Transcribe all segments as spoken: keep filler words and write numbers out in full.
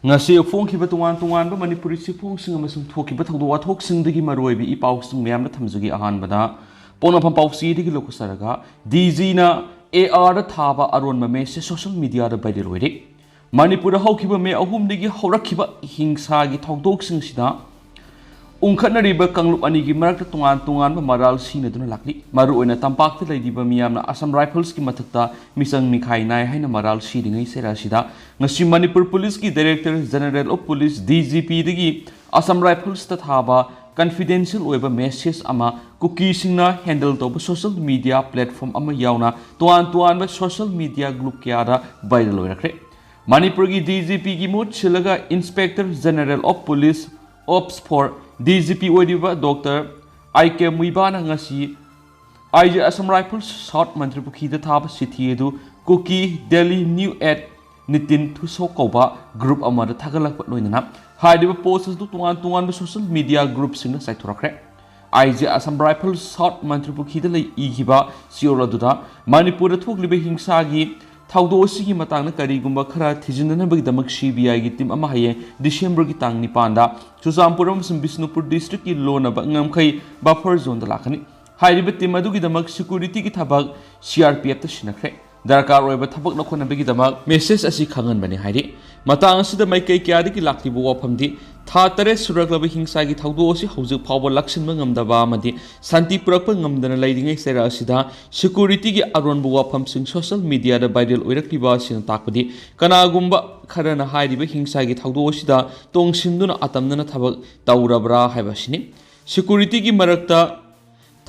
ꯉꯁꯤ ꯐꯣꯡꯈꯤꯕ ꯇꯣꯉꯥꯟ ꯇꯣꯉꯥꯟꯕ ꯃꯅꯤꯄꯨꯔꯤ ꯆꯦꯐꯣꯡꯁꯤꯡ ꯑꯃꯁꯨꯡ ꯊꯣꯛꯈꯤꯕ ꯊꯧꯗꯣꯛ ꯋꯥꯊꯣꯛꯁꯤꯡꯗꯒꯤ ꯃꯔꯨꯑꯣꯏꯕ ꯏ ꯄꯥꯎꯁꯤꯡ ꯃꯌꯥꯝꯅ ꯊꯝꯖꯒꯦ꯫ ꯑꯍꯥꯟꯕꯗ ꯄꯣꯛꯅꯐꯝ ꯄꯥꯎꯆꯦꯗꯒꯤ ꯂꯧꯈꯠꯆꯔꯒ, ꯗꯤꯖꯤꯅ ꯑꯦ ꯑꯥꯔꯗ ꯊꯥꯕ ꯑꯔꯣꯟꯕ ꯃꯦꯁꯦꯖ ꯁꯣꯁꯤꯌꯦꯜ ꯃꯤꯗꯤꯌꯥꯗ ꯚꯥꯏꯔꯦꯜ ꯑꯣꯏꯔꯦ꯫ ꯃꯅꯤꯄꯨꯔꯗ ꯍꯧꯈꯤꯕ ꯃꯦ ꯑꯍꯨꯝꯗꯒꯤ ꯍꯧꯔꯛꯈꯤꯕ ꯍꯤꯡꯁꯥꯒꯤ ꯊꯧꯗꯣꯛꯁꯤꯡꯁꯤꯗ ꯎꯪꯈꯠꯅꯔꯤꯕ ꯀꯥꯡꯂꯨꯞ ꯑꯅꯤꯒꯤ ꯃꯔꯛꯇ ꯇꯣꯉꯥꯟ ꯇꯣꯉꯥꯟꯕ ꯃꯔꯥꯜ ꯁꯤꯅꯗꯨꯅ ꯂꯥꯛꯂꯤ꯫ ꯃꯔꯨꯑꯣꯏꯅ ꯇꯝꯄꯥꯛꯇ ꯂꯩꯔꯤꯕ ꯃꯤꯌꯥꯝꯅ ꯑꯁꯥꯝ ꯔꯥꯏꯐꯜꯁꯀꯤ ꯃꯊꯛꯇ ꯃꯤꯆꯪ ꯃꯤꯈꯥꯏ ꯅꯥꯏ ꯍꯥꯏꯅ ꯃꯔꯥꯜ ꯁꯤꯔꯤꯉꯩ ꯆꯩꯔꯥ ꯑꯁꯤꯗ ꯉꯁꯤ ꯃꯅꯤꯄꯨꯔ ꯄꯨꯂꯤꯁꯀꯤ Director General of Police, D G P ꯗꯒꯤ ꯑꯁꯥꯝ ꯔꯥꯏꯐꯜꯁꯇ ꯊꯥꯕ ꯀꯟꯐꯤꯗꯦꯟꯁꯤꯌꯦꯜ ꯑꯣꯏꯕ ꯃꯦꯁꯦꯖ ꯑꯃ ꯀꯨꯀꯤꯁꯤꯡꯅ ꯍꯦꯟꯗꯜ ꯇꯧꯕ ꯁꯣꯁꯤꯌꯦꯜ ꯃꯤꯗꯤꯌꯥ ꯄ꯭ꯂꯦꯠꯐꯣꯝ ꯑꯃ ꯌꯥꯎꯅ ꯇꯣꯉꯥꯟ ꯇꯣꯉꯥꯟꯕ ꯁꯣꯁꯤꯌꯦꯜ ꯃꯤꯗꯤꯌꯥ ꯒ꯭ꯔꯨꯞ ꯀꯌꯥꯗ ꯚꯥꯏꯔꯦꯜ ꯑꯣꯏꯔꯛꯈ꯭ꯔꯦ꯫ ꯃꯅꯤꯄꯨꯔꯒꯤ D G P ꯒꯤ ꯃꯍꯨꯠ ꯁꯤꯜꯂꯒ Inspector General of Police, Ops four, D G P ꯑꯣꯏꯔꯤꯕ ꯗꯣꯛꯇꯔ ꯑꯥꯏ ꯀꯦ ꯃꯨꯏꯕꯥꯅ ꯉꯁꯤ ꯑꯥꯏ ꯖꯤ ꯑꯁꯥꯝ ꯔꯥꯏꯐꯜꯁ ꯁꯥꯎꯠ ꯃꯟꯇ꯭ꯔꯤꯄꯨꯈ꯭ꯔꯤꯗ ꯊꯥꯕ ꯆꯤꯊꯤ ꯑꯗꯨ ꯀꯨꯀꯤ ꯗꯦꯂꯤ ꯅ꯭ꯌꯨ ꯑꯦꯠ ꯅꯤꯇꯤꯟ ꯊꯨꯁꯣ ꯀꯧꯕ ꯒ꯭ꯔꯨꯞ ꯑꯃꯗ ꯊꯥꯒꯠꯂꯛꯄ ꯂꯣꯏꯅꯅ ꯍꯥꯏꯔꯤꯕ ꯄꯣꯁ ꯑꯗꯨ ꯇꯣꯉꯥꯟ ꯇꯣꯉꯥꯟꯕ ꯁꯣꯁꯤꯌꯦꯜ ꯃꯤꯗꯤꯌꯥ ꯒ꯭ꯔꯨꯞꯁꯤꯡꯗ ꯆꯥꯏꯊꯣꯔꯛꯈ꯭ꯔꯦ꯫ ꯑꯥꯏ ꯖꯤ ꯑꯁꯥꯝ ꯔꯥꯏꯐꯜꯁ ꯁꯥꯎꯠ ꯃꯟꯇ꯭ꯔꯤꯄꯨꯈ꯭ꯔꯤꯗ ꯂꯩ ꯏꯈꯤꯕ ꯆꯦꯔꯣꯜ ꯑꯗꯨꯗ ꯃꯅꯤꯄꯨꯔꯗ ꯊꯣꯛꯂꯤꯕ ꯍꯤꯡꯁꯥꯒꯤ ꯊꯧꯗꯣꯛ ꯑꯁꯤꯒꯤ ꯃꯇꯥꯡꯗ ꯀꯔꯤꯒꯨꯝꯕ ꯈꯔ ꯊꯤꯖꯤꯟꯅꯅꯕꯒꯤꯗꯃꯛ ꯁꯤ ꯕꯤ ꯑꯥꯏꯒꯤ ꯇꯤꯝ ꯑꯃ ꯍꯌꯦꯡ ꯗꯤꯁꯦꯝꯕꯔꯒꯤ ꯇꯥꯡ ꯅꯤꯄꯥꯟꯗ ꯆꯨꯔꯆꯥꯟꯄꯨꯔ ꯑꯃꯁꯨꯡ ꯕꯤꯁꯅꯨꯄꯨꯔ ꯗꯤꯁꯇ꯭ꯔꯤꯛꯀꯤ ꯂꯣꯟꯅꯕ ꯉꯝꯈꯩ ꯕꯐꯔ ꯖꯣꯟꯗ ꯂꯥꯛꯀꯅꯤ꯫ ꯍꯥꯏꯔꯤꯕ ꯇꯤꯝ ꯑꯗꯨꯒꯤꯗꯃꯛ ꯁꯦꯀ꯭ꯌꯨꯔꯤꯇꯤꯒꯤ ꯊꯕꯛ ꯁꯤ ꯑꯥꯔ ꯄꯤ ꯑꯦꯐꯇ ꯁꯤꯟꯅꯈ꯭ꯔꯦ꯫ ꯗꯔꯀꯥꯔ ꯑꯣꯏꯕ ꯊꯕꯛ ꯂꯧꯈꯠꯅꯕꯒꯤꯗꯃꯛ ꯃꯦꯁꯦꯖ ꯑꯁꯤ ꯈꯪꯍꯟꯕꯅꯤ ꯍꯥꯏꯔꯤ꯫ ꯃꯇꯥꯡ ꯑꯁꯤꯗ ꯃꯥꯏꯀꯩ ꯀꯌꯥꯗꯒꯤ ꯂꯥꯛꯂꯤꯕ ꯋꯥꯐꯝꯗꯤ ꯊꯥ ꯇꯔꯦꯠ ꯁꯨꯔꯛꯂꯕ ꯍꯤꯡꯁꯥꯒꯤ ꯊꯧꯗꯣꯛ ꯑꯁꯤ ꯍꯧꯖꯤꯛ ꯐꯥꯎꯕ ꯂꯥꯛꯁꯤꯟꯕ ꯉꯝꯗꯕ ꯑꯃꯗꯤ ꯁꯥꯟꯇꯤ ꯄꯨꯔꯛꯄ ꯉꯝꯗꯅ ꯂꯩꯔꯤꯉꯩ ꯆꯩꯔꯥꯛ ꯑꯁꯤꯗ ꯁꯦꯀ꯭ꯌꯨꯔꯤꯇꯤꯒꯤ ꯑꯔꯣꯟꯕ ꯋꯥꯐꯝꯁꯤꯡ ꯁꯣꯁꯤꯌꯦꯜ ꯃꯤꯗꯤꯌꯥꯗ ꯚꯥꯏꯔꯦꯜ ꯑꯣꯏꯔꯛꯂꯤꯕ ꯑꯁꯤꯅ ꯇꯥꯛꯄꯗꯤ ꯀꯅꯥꯒꯨꯝꯕ ꯈꯔꯅ ꯍꯥꯏꯔꯤꯕ ꯍꯤꯡꯁꯥꯒꯤ ꯊꯧꯗꯣꯛ ꯑꯁꯤꯗ ꯇꯣꯡꯁꯤꯟꯗꯨꯅ ꯑꯇꯝꯅꯅ ꯊꯕꯛ ꯇꯧꯔꯕ꯭ꯔꯥ ꯍꯥꯏꯕ ꯑꯁꯤꯅꯤ꯫ ꯁꯦꯀ꯭ꯌꯨꯔꯤꯇꯤꯒꯤ ꯃꯔꯛꯇ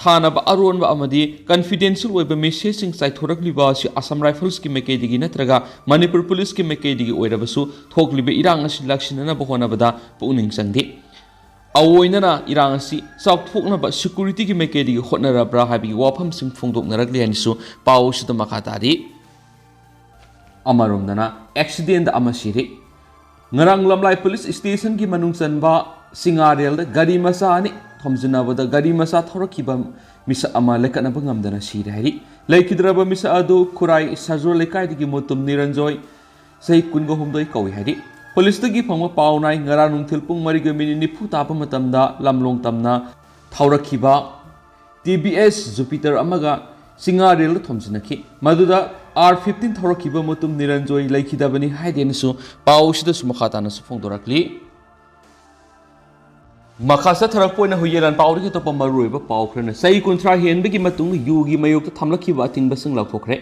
ꯊꯥꯅꯕ ꯑꯔꯣꯟꯕ ꯑꯃꯗꯤ ꯀꯟꯐꯤꯗꯦꯟꯁꯤꯌꯦꯜ ꯑꯣꯏꯕ ꯃꯦꯁꯦꯖꯁꯤꯡ ꯆꯥꯏꯊꯣꯔꯛꯂꯤꯕ ꯑꯁꯤ ꯑꯁꯥꯝ ꯔꯥꯏꯐꯜꯁꯀꯤ ꯃꯥꯏꯀꯩꯗꯒꯤ ꯅꯠꯇ꯭ꯔꯒ ꯃꯅꯤꯄꯨꯔ ꯄꯨꯂꯤꯁꯀꯤ ꯃꯥꯏꯀꯩꯗꯒꯤ ꯑꯣꯏꯔꯕꯁꯨ ꯊꯣꯛꯂꯤꯕ ꯏꯔꯥꯡ ꯑꯁꯤ ꯂꯥꯛꯁꯤꯟꯅꯅꯕ ꯍꯣꯠꯅꯕꯗ ꯄꯨꯛꯅꯤꯡ ꯆꯪꯗꯦ꯫ ꯑꯑꯣꯏꯅꯅ ꯏꯔꯥꯡ ꯑꯁꯤ ꯆꯥꯎꯊꯣꯛꯅꯕ ꯁꯦꯀ꯭ꯌꯨꯔꯤꯇꯤꯒꯤ ꯃꯥꯏꯀꯩꯗꯒꯤ ꯍꯣꯠꯅꯔꯕ꯭ꯔꯥ ꯍꯥꯏꯕꯒꯤ ꯋꯥꯐꯝꯁꯤꯡ ꯐꯣꯡꯗꯣꯛꯅꯔꯛꯂꯤ ꯍꯥꯏꯅꯁꯨ ꯄꯥꯎ ꯑꯁꯤꯗ ꯃꯈꯥ ꯇꯥꯔꯤ꯫ ꯑꯃꯔꯣꯝꯗꯅ ꯑꯦꯛꯁꯤꯗꯦꯟꯗ ꯑꯃ ꯁꯤꯔꯤ꯫ ꯉꯔꯥꯡ ꯂꯝꯂꯥꯏ ꯄꯨꯂꯤꯁ ꯁ꯭ꯇꯦꯁꯟꯒꯤ ꯃꯅꯨꯡ ꯆꯟꯕ ꯁꯤꯡꯉꯥꯔꯦꯜꯗ ꯒꯥꯔꯤ ꯃꯆꯥ ꯑꯅꯤ ꯊꯣꯝꯖꯤꯟꯅꯕꯗ ꯒꯥꯔꯤ ꯃꯆꯥ ꯊꯧꯔꯛꯈꯤꯕ ꯃꯤꯁꯛ ꯑꯃ ꯂꯩꯈꯠꯅꯕ ꯉꯝꯗꯅ ꯁꯤꯔꯦ ꯍꯥꯏꯔꯤ꯫ ꯂꯩꯈꯤꯗ꯭ꯔꯕ ꯃꯤꯁꯛ ꯑꯗꯨ ꯈꯨꯔꯥꯏ ꯁꯖꯣꯜ ꯂꯩꯀꯥꯏꯗꯒꯤ ꯃꯨꯇꯨꯝ ꯅꯤꯔꯟꯖꯣꯏ, ꯆꯍꯤ ꯀꯨꯟꯒ ꯍꯨꯝꯗꯣꯏ ꯀꯧꯏ ꯍꯥꯏꯔꯤ꯫ ꯄꯨꯂꯤꯁꯇꯒꯤ ꯐꯪꯕ ꯄꯥꯎꯅ ꯍꯥꯏ, ꯉꯔꯥꯡ ꯅꯨꯡꯊꯤꯜ ꯄꯨꯡ ꯃꯔꯤꯒ ꯃꯤꯅꯤꯠ ꯅꯤꯐꯨ ꯇꯥꯕ ꯃꯇꯝꯗ ꯂꯝꯂꯣꯡ ꯇꯝꯅ ꯊꯧꯔꯛꯈꯤꯕ ꯇꯤ ꯚꯤ ꯑꯦꯁ ꯖꯨꯄꯤꯇꯔ ꯑꯃꯒ ꯆꯤꯡꯉꯥꯔꯦꯜꯗ ꯊꯣꯝꯖꯤꯟꯅꯈꯤ꯫ ꯃꯗꯨꯗ ꯑꯥꯔ ꯐꯤꯐꯇꯤꯟ ꯊꯧꯔꯛꯈꯤꯕ ꯃꯨꯇꯨꯝ ꯅꯤꯔꯟꯖꯣꯏ ꯂꯩꯈꯤꯗꯕꯅꯤ ꯍꯥꯏꯗꯦꯅꯁꯨ ꯄꯥꯎꯁꯤꯗꯁꯨ ꯃꯈꯥ ꯇꯥꯅꯁꯨ ꯐꯣꯡꯗꯣꯔꯛꯂꯤ꯫ ꯃꯈꯥ ꯆꯠꯊꯔꯛꯄ ꯑꯣꯏꯅ ꯍꯨꯏꯌꯦꯂꯥꯟ ꯄꯥꯎꯗꯒꯤ ꯑꯇꯣꯞꯄ ꯃꯔꯨꯑꯣꯏꯕ ꯄꯥꯎ ꯈꯔꯅ ꯆꯍꯤ ꯀꯨꯟꯊ꯭ꯔꯥ ꯍꯦꯟꯕꯒꯤ ꯃꯇꯨꯡ ꯌꯨꯒꯤ ꯃꯥꯌꯣꯛꯇ ꯊꯝꯂꯛꯈꯤꯕ ꯑꯊꯤꯡꯕꯁꯤꯡ ꯂꯧꯊꯣꯛꯈ꯭ꯔꯦ꯫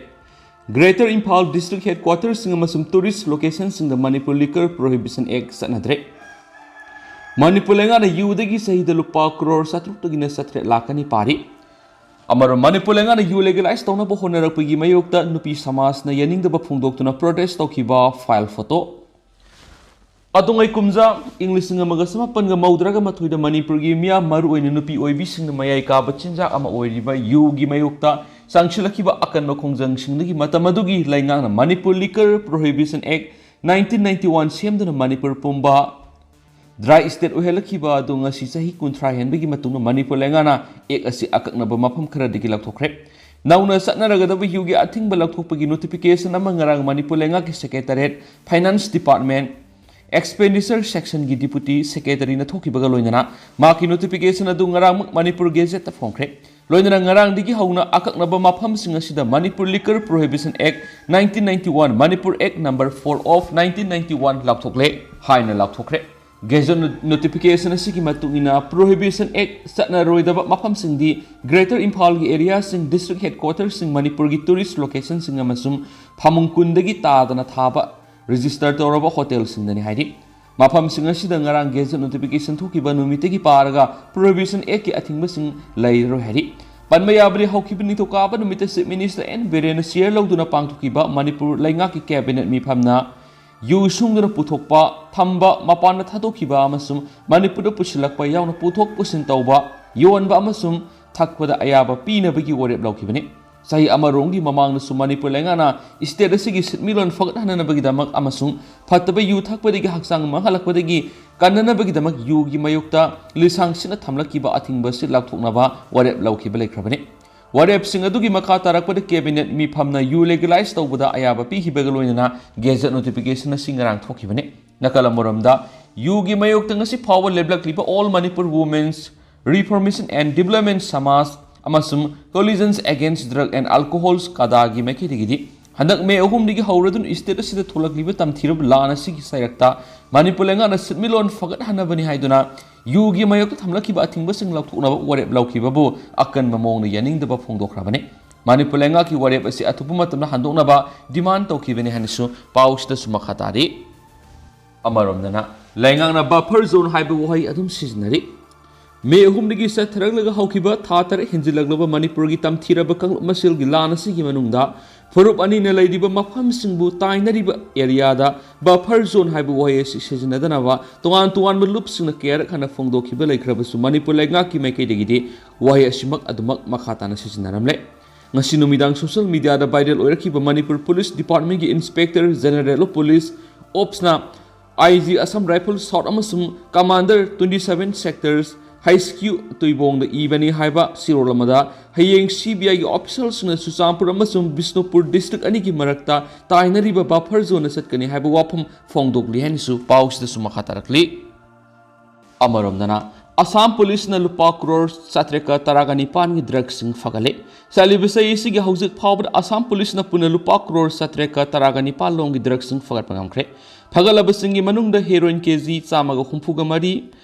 Greater Imphal District Headquartersꯁꯤꯡ ꯑꯃꯁꯨꯡ tourist locationꯁꯤꯡꯗ Manipur Liquor Prohibition Act ꯆꯠꯅꯗ꯭ꯔꯦ꯫ Manipur ꯂꯩꯉꯥꯛꯅ ꯌꯨꯗꯒꯤ ꯆꯍꯤꯗ ꯂꯨꯄꯥ ꯀ꯭ꯔꯣꯔ ꯆꯥꯇ꯭ꯔꯨꯛꯇꯒꯤꯅ ꯆꯥꯇ꯭ꯔꯦꯠ ꯂꯥꯛꯀꯅꯤ ꯄꯥꯔꯤ꯫ ꯑꯃꯔꯣꯝ, ꯃꯅꯤꯄꯨꯔ ꯂꯩꯉꯥꯛꯅ ꯌꯨ legalize ꯇꯧꯅꯕ ꯍꯣꯠꯅꯔꯛꯄꯒꯤ ꯃꯥꯌꯣꯛꯇ ꯅꯨꯄꯤ ꯁꯃꯥꯖꯅ ꯌꯥꯅꯤꯡꯗꯕ ꯐꯣꯡꯗꯣꯛꯇꯨꯅ protest ꯇꯧꯈꯤꯕ file photo꯫ ꯑꯗꯣꯉꯩ ꯀꯨꯝꯖꯥ ꯏꯪ ꯂꯤꯁꯤꯡ ꯑꯃꯒ ꯆꯃꯥꯄꯟꯒ ꯃꯧꯗ꯭ꯔꯥꯒ ꯃꯥꯊꯣꯏꯗ ꯃꯅꯤꯄꯨꯔꯒꯤ ꯃꯤꯌꯥꯝ, ꯃꯔꯨꯑꯣꯏꯅ ꯅꯨꯄꯤ ꯑꯣꯏꯕꯤꯁꯤꯡꯅ ꯃꯌꯥꯏ ꯀꯥꯕ ꯆꯤꯟꯖꯥꯛ ꯑꯃ ꯑꯣꯏꯔꯤꯕ ꯌꯨꯒꯤ ꯃꯥꯌꯣꯛꯇ ꯆꯪꯁꯤꯜꯂꯛꯈꯤꯕ ꯑꯀꯟꯕ ꯈꯣꯡꯖꯪꯁꯤꯡꯗꯒꯤ ꯃꯇꯝ ꯑꯗꯨꯒꯤ ꯂꯩꯉꯥꯛꯅ Manipur Liquor Prohibition Act nineteen ninety one ꯁꯦꯝꯗꯨꯅ ꯃꯅꯤꯄꯨꯔ ꯄꯨꯝꯕ dry state ꯑꯣꯏꯍꯜꯂꯛꯈꯤꯕ ꯑꯗꯨ ꯉꯁꯤ ꯆꯍꯤ ꯀꯨꯟꯊ꯭ꯔꯥ ꯍꯦꯟꯕꯒꯤ ꯃꯇꯨꯡꯗ ꯃꯅꯤꯄꯨꯔ ꯂꯩꯉꯥꯛꯅ act ꯑꯁꯤ ꯑꯀꯛꯅꯕ ꯃꯐꯝ ꯈꯔꯗꯒꯤ ꯂꯧꯊꯣꯛꯈ꯭ꯔꯦ꯫ ꯅꯧꯅ ꯆꯠꯅꯔꯒꯗꯕ ꯌꯨꯒꯤ ꯑꯊꯤꯡꯕ ꯂꯧꯊꯣꯛꯄꯒꯤ notification ꯑꯃ ꯉꯔꯥꯡ ꯃꯅꯤꯄꯨꯔ ꯂꯩꯉꯥꯛꯀꯤ Secretariat, Finance Department, Expenditure Sectionꯒꯤ Deputy Secretaryꯅ ꯊꯣꯛꯈꯤꯕꯒ ꯂꯣꯏꯅꯅ ꯃꯍꯥꯛꯀꯤ notification ꯑꯗꯨ ꯉꯔꯥꯡꯃꯛ ꯃꯅꯤꯄꯨꯔ Gazetteꯇ ꯐꯣꯡꯈ꯭ꯔꯦ꯫ ꯂꯣꯏꯅꯅ ꯉꯔꯥꯡꯗꯒꯤ ꯍꯧꯅ ꯑꯀꯛꯅꯕ ꯃꯐꯝꯁꯤꯡ ꯑꯁꯤꯗ Manipur Liquor Prohibition Act nineteen ninety one, Manipur Act number four of nineteen ninety one ꯂꯥꯎꯊꯣꯛꯂꯦ ꯍꯥꯏꯅ ꯂꯥꯎꯊꯣꯛꯈ꯭ꯔꯦ꯫ Gazette no-, notification ꯑꯁꯤꯒꯤ ꯃꯇꯨꯡ ꯏꯟꯅ Prohibition Act ꯆꯠꯅꯔꯣꯏꯗꯕ ꯃꯐꯝꯁꯤꯡꯗꯤ Greater ꯏꯝꯐꯥꯜꯒꯤ areaꯁꯤꯡ, district headquartersꯁꯤꯡ, ꯃꯅꯤꯄꯨꯔꯒꯤ tourist locationꯁꯤꯡ ꯑꯃꯁꯨꯡ ꯐꯃꯨꯡ ꯀꯨꯟꯗꯒꯤ ꯇꯥꯗꯅ ꯊꯥꯕ register ꯇꯧꯔꯕ hotelꯁꯤꯡꯗꯅꯤ ꯍꯥꯏꯔꯤ꯫ ꯃꯐꯝꯁꯤꯡ ꯑꯁꯤꯗ ꯉꯔꯥꯡ Gazette notification ꯊꯣꯛꯈꯤꯕ ꯅꯨꯃꯤꯠꯇꯒꯤ ꯄꯥꯔꯒ Prohibition Actꯀꯤ ꯑꯊꯤꯡꯕꯁꯤꯡ ꯂꯩꯔꯔꯣꯏ ꯍꯥꯏꯔꯤ꯫ ꯄꯟꯕ ꯌꯥꯕꯗꯤ ꯍꯧꯈꯤꯕ ꯅꯤꯡꯊꯧꯀꯥꯕ ꯅꯨꯃꯤꯠꯇ Chief Minister ꯑꯦꯟ ꯕꯤꯔꯦꯟꯅ chair ꯂꯧꯗꯨꯅ ꯄꯥꯡꯊꯣꯛꯈꯤꯕ ꯃꯅꯤꯄꯨꯔ ꯂꯩꯉꯥꯛꯀꯤ cabinet ꯃꯤꯐꯝꯅ ꯌꯨ ꯁꯨꯡꯗꯨꯅ ꯄꯨꯊꯣꯛꯄ, ꯊꯝꯕ, ꯃꯄꯥꯟꯗ ꯊꯥꯗꯣꯛꯈꯤꯕ ꯑꯃꯁꯨꯡ ꯃꯅꯤꯄꯨꯔꯗ ꯄꯨꯁꯤꯜꯂꯛꯄ ꯌꯥꯎꯅ ꯄꯨꯊꯣꯛ ꯄꯨꯁꯤꯟ ꯇꯧꯕ, ꯌꯣꯟꯕ ꯑꯃꯁꯨꯡ ꯊꯛꯄꯗ ꯑꯌꯥꯕ ꯄꯤꯅꯕꯒꯤ ꯋꯥꯔꯦꯞ ꯂꯧꯈꯤꯕꯅꯤ꯫ ꯆꯍꯤ ꯑꯃꯔꯣꯝꯒꯤ ꯃꯃꯥꯡꯗꯁꯨ ꯃꯅꯤꯄꯨꯔ ꯂꯩꯉꯥꯛꯅ state ꯑꯁꯤꯒꯤ ꯁꯦꯟꯃꯤꯠꯂꯣꯟ ꯐꯒꯠꯍꯟꯅꯕꯒꯤꯗꯃꯛ ꯑꯃꯁꯨꯡ ꯐꯠꯇꯕ ꯌꯨ ꯊꯛꯄꯗꯒꯤ ꯍꯛꯆꯥꯡ ꯃꯥꯡꯍꯜꯂꯛꯄꯗꯒꯤ ꯀꯟꯅꯅꯕꯒꯤꯗꯃꯛ ꯌꯨꯒꯤ ꯃꯥꯌꯣꯛꯇ ꯂꯤꯁꯥꯡ ꯁꯤꯠꯅ ꯊꯝꯂꯛꯈꯤꯕ ꯑꯊꯤꯡꯕ ꯑꯁꯤ ꯂꯥꯎꯊꯣꯛꯅꯕ ꯋꯥꯔꯦꯞ ꯂꯧꯈꯤꯕ ꯂꯩꯈ꯭ꯔꯕꯅꯤ꯫ ꯋꯥꯔꯦꯞꯁꯤꯡ ꯑꯗꯨꯒꯤ ꯃꯈꯥ ꯇꯥꯔꯛꯄꯗ cabinet ꯃꯤꯐꯝꯅ ꯌꯨ legalize ꯇꯧꯕꯗ ꯑꯌꯥꯕ ꯄꯤꯈꯤꯕꯒ ꯂꯣꯏꯅꯅ Gazette notification ꯑꯁꯤ ꯉꯔꯥꯡ ꯊꯣꯛꯈꯤꯕꯅꯤ꯫ ꯅꯥꯀꯜ ꯑꯃꯔꯣꯝꯗ, ꯌꯨꯒꯤ ꯃꯥꯌꯣꯛꯇ ꯉꯁꯤ ꯐꯥꯎꯕ ꯂꯦꯞꯂꯛꯂꯤꯕ All Manipur Women's Reformation and Development Samaj ꯑꯃꯁꯨꯡ Coalitions Against Drug and Alcohol, ꯀꯗꯥꯒꯤ ꯃꯥꯏꯀꯩꯗꯒꯤꯗꯤ ꯍꯟꯗꯛ ꯃꯦ ꯑꯍꯨꯝꯗꯒꯤ ꯍꯧꯔꯗꯨꯅ state ꯑꯁꯤꯗ ꯊꯣꯛꯂꯛꯂꯤꯕ ꯇꯝꯊꯤꯔꯕ ꯂꯥꯟ ꯑꯁꯤꯒꯤ ꯁꯩꯔꯛꯇ ꯃꯅꯤꯄꯨꯔ ꯂꯩꯉꯥꯛꯅ ꯁꯤꯟꯃꯤꯠꯂꯣꯟ ꯐꯒꯠꯍꯟꯅꯕꯅꯤ ꯍꯥꯏꯗꯨꯅ ꯌꯨꯒꯤ ꯃꯥꯌꯣꯛꯇ ꯊꯝꯂꯛꯈꯤꯕ ꯑꯊꯤꯡꯕꯁꯤꯡ ꯂꯧꯊꯣꯛꯅꯕ ꯋꯥꯔꯦꯞ ꯂꯧꯈꯤꯕꯕꯨ ꯑꯀꯟꯕ ꯃꯑꯣꯡꯗ ꯌꯥꯅꯤꯡꯗꯕ ꯐꯣꯡꯗꯣꯛꯈ꯭ꯔꯕꯅꯤ꯫ ꯃꯅꯤꯄꯨꯔ ꯂꯩꯉꯥꯛꯀꯤ ꯋꯥꯔꯦꯞ ꯑꯁꯤ ꯑꯊꯨꯕ ꯃꯇꯝꯗ ꯍꯟꯗꯣꯛꯅꯕ demand ꯇꯧꯈꯤꯕꯅꯤ ꯍꯥꯏꯅꯁꯨ ꯄꯥꯎꯁꯤꯗꯁꯨ ꯃꯈꯥ ꯇꯥꯔꯤ꯫ ꯑꯃꯔꯣꯝꯗꯅ, ꯂꯩꯉꯥꯛꯅ buffer zone ꯍꯥꯏꯕ ꯋꯥꯍꯩ ꯑꯗꯨꯝ ꯁꯤꯖꯤꯟꯅꯔꯤ꯫ ꯃꯦ ꯑꯍꯨꯝꯗꯒꯤ ꯆꯠꯊꯔꯛꯂꯒ ꯍꯧꯈꯤꯕ ꯊꯥ ꯇꯔꯦꯠ ꯍꯦꯟꯖꯤꯜꯂꯛꯂꯕ ꯃꯅꯤꯄꯨꯔꯒꯤ ꯇꯝꯊꯤꯔꯕ ꯀꯥꯡꯂꯨꯞ ꯃꯁꯦꯜꯒꯤ ꯂꯥꯟ ꯑꯁꯤꯒꯤ ꯃꯅꯨꯡꯗ ꯐꯨꯔꯨꯞ ꯑꯅꯤꯅ ꯂꯩꯔꯤꯕ ꯃꯐꯝꯁꯤꯡꯕꯨ ꯇꯥꯏꯅꯔꯤꯕ areaꯗ buffer zone ꯍꯥꯏꯕ ꯋꯥꯍꯩ ꯑꯁꯤ ꯁꯤꯖꯤꯟꯅꯗꯅꯕ ꯇꯣꯉꯥꯟ ꯇꯣꯉꯥꯟꯕ ꯂꯨꯞꯁꯤꯡꯅ ꯀꯌꯥꯔꯛ ꯍꯟꯅ ꯐꯣꯡꯗꯣꯛꯈꯤꯕ ꯂꯩꯈ꯭ꯔꯕꯁꯨ, ꯃꯅꯤꯄꯨꯔ ꯂꯩꯉꯥꯛꯀꯤ ꯃꯥꯏꯀꯩꯗꯒꯤꯗꯤ ꯋꯥꯍꯩ ꯑꯁꯤꯃꯛ ꯑꯗꯨꯃꯛ ꯃꯈꯥ ꯇꯥꯅ ꯁꯤꯖꯤꯟꯅꯔꯝꯂꯦ꯫ ꯉꯁꯤ ꯅꯨꯃꯤꯗꯥꯡ social mediaꯗ viral ꯑꯣꯏꯔꯛꯈꯤꯕ Manipur Police Departmentꯀꯤ Inspector General of Police Opsꯅ IG Assam Rifles South ꯑꯃꯁꯨꯡ Commander twenty seven Sectors HQ ꯇꯨꯏꯕꯣꯡꯗ ꯏꯕꯅꯤ ꯍꯥꯏꯕ ꯆꯦꯔꯣꯜ ꯑꯃꯗ, ꯍꯌꯦꯡ CBIꯒꯤ officialꯁꯤꯡꯅ ꯆꯨꯔꯆꯥꯟꯄꯨꯔ ꯑꯃꯁꯨꯡ ꯕꯤꯁꯅꯨꯄꯨꯔ district ꯑꯅꯤꯒꯤ ꯃꯔꯛꯇ ꯇꯥꯏꯅꯔꯤꯕ buffer zoneꯗ ꯆꯠꯀꯅꯤ ꯍꯥꯏꯕ ꯋꯥꯐꯝ ꯐꯣꯡꯗꯣꯛꯂꯤ ꯍꯥꯏꯅꯁꯨ ꯄꯥꯎꯁꯤꯗꯁꯨ ꯃꯈꯥ ꯇꯥꯔꯛꯂꯤ꯫ ꯑꯃꯔꯣꯝꯗꯅ, ꯑꯁꯥꯝ ꯄꯨꯂꯤꯁꯅ ꯂꯨꯄꯥ ꯀ꯭ꯔꯣꯔ ꯆꯥꯇ꯭ꯔꯦꯠꯀ ꯇꯔꯥꯒ ꯅꯤꯄꯥꯟꯒꯤ drugsꯁꯤꯡ ꯐꯒꯠꯂꯦ꯫ ꯆꯠꯂꯤꯕ ꯆꯍꯤ ꯑꯁꯤꯒꯤ ꯍꯧꯖꯤꯛ ꯐꯥꯎꯕꯗ ꯑꯁꯥꯝ ꯄꯨꯂꯤꯁꯅ ꯄꯨꯟꯅ ꯂꯨꯄꯥ ꯀ꯭ꯔꯣꯔ ꯆꯥꯇ꯭ꯔꯦꯠꯀ ꯇꯔꯥꯒ ꯅꯤꯄꯥꯟ ꯂꯣꯝꯒꯤ drugsꯁꯤꯡ ꯐꯒꯠꯄ ꯉꯝꯈ꯭ꯔꯦ꯫ ꯐꯒꯠꯂꯕꯁꯤꯡꯒꯤ ꯃꯅꯨꯡꯗ heroin KG ꯆꯥꯝꯃꯒ ꯍꯨꯝꯐꯨꯒ ꯃꯔꯤ,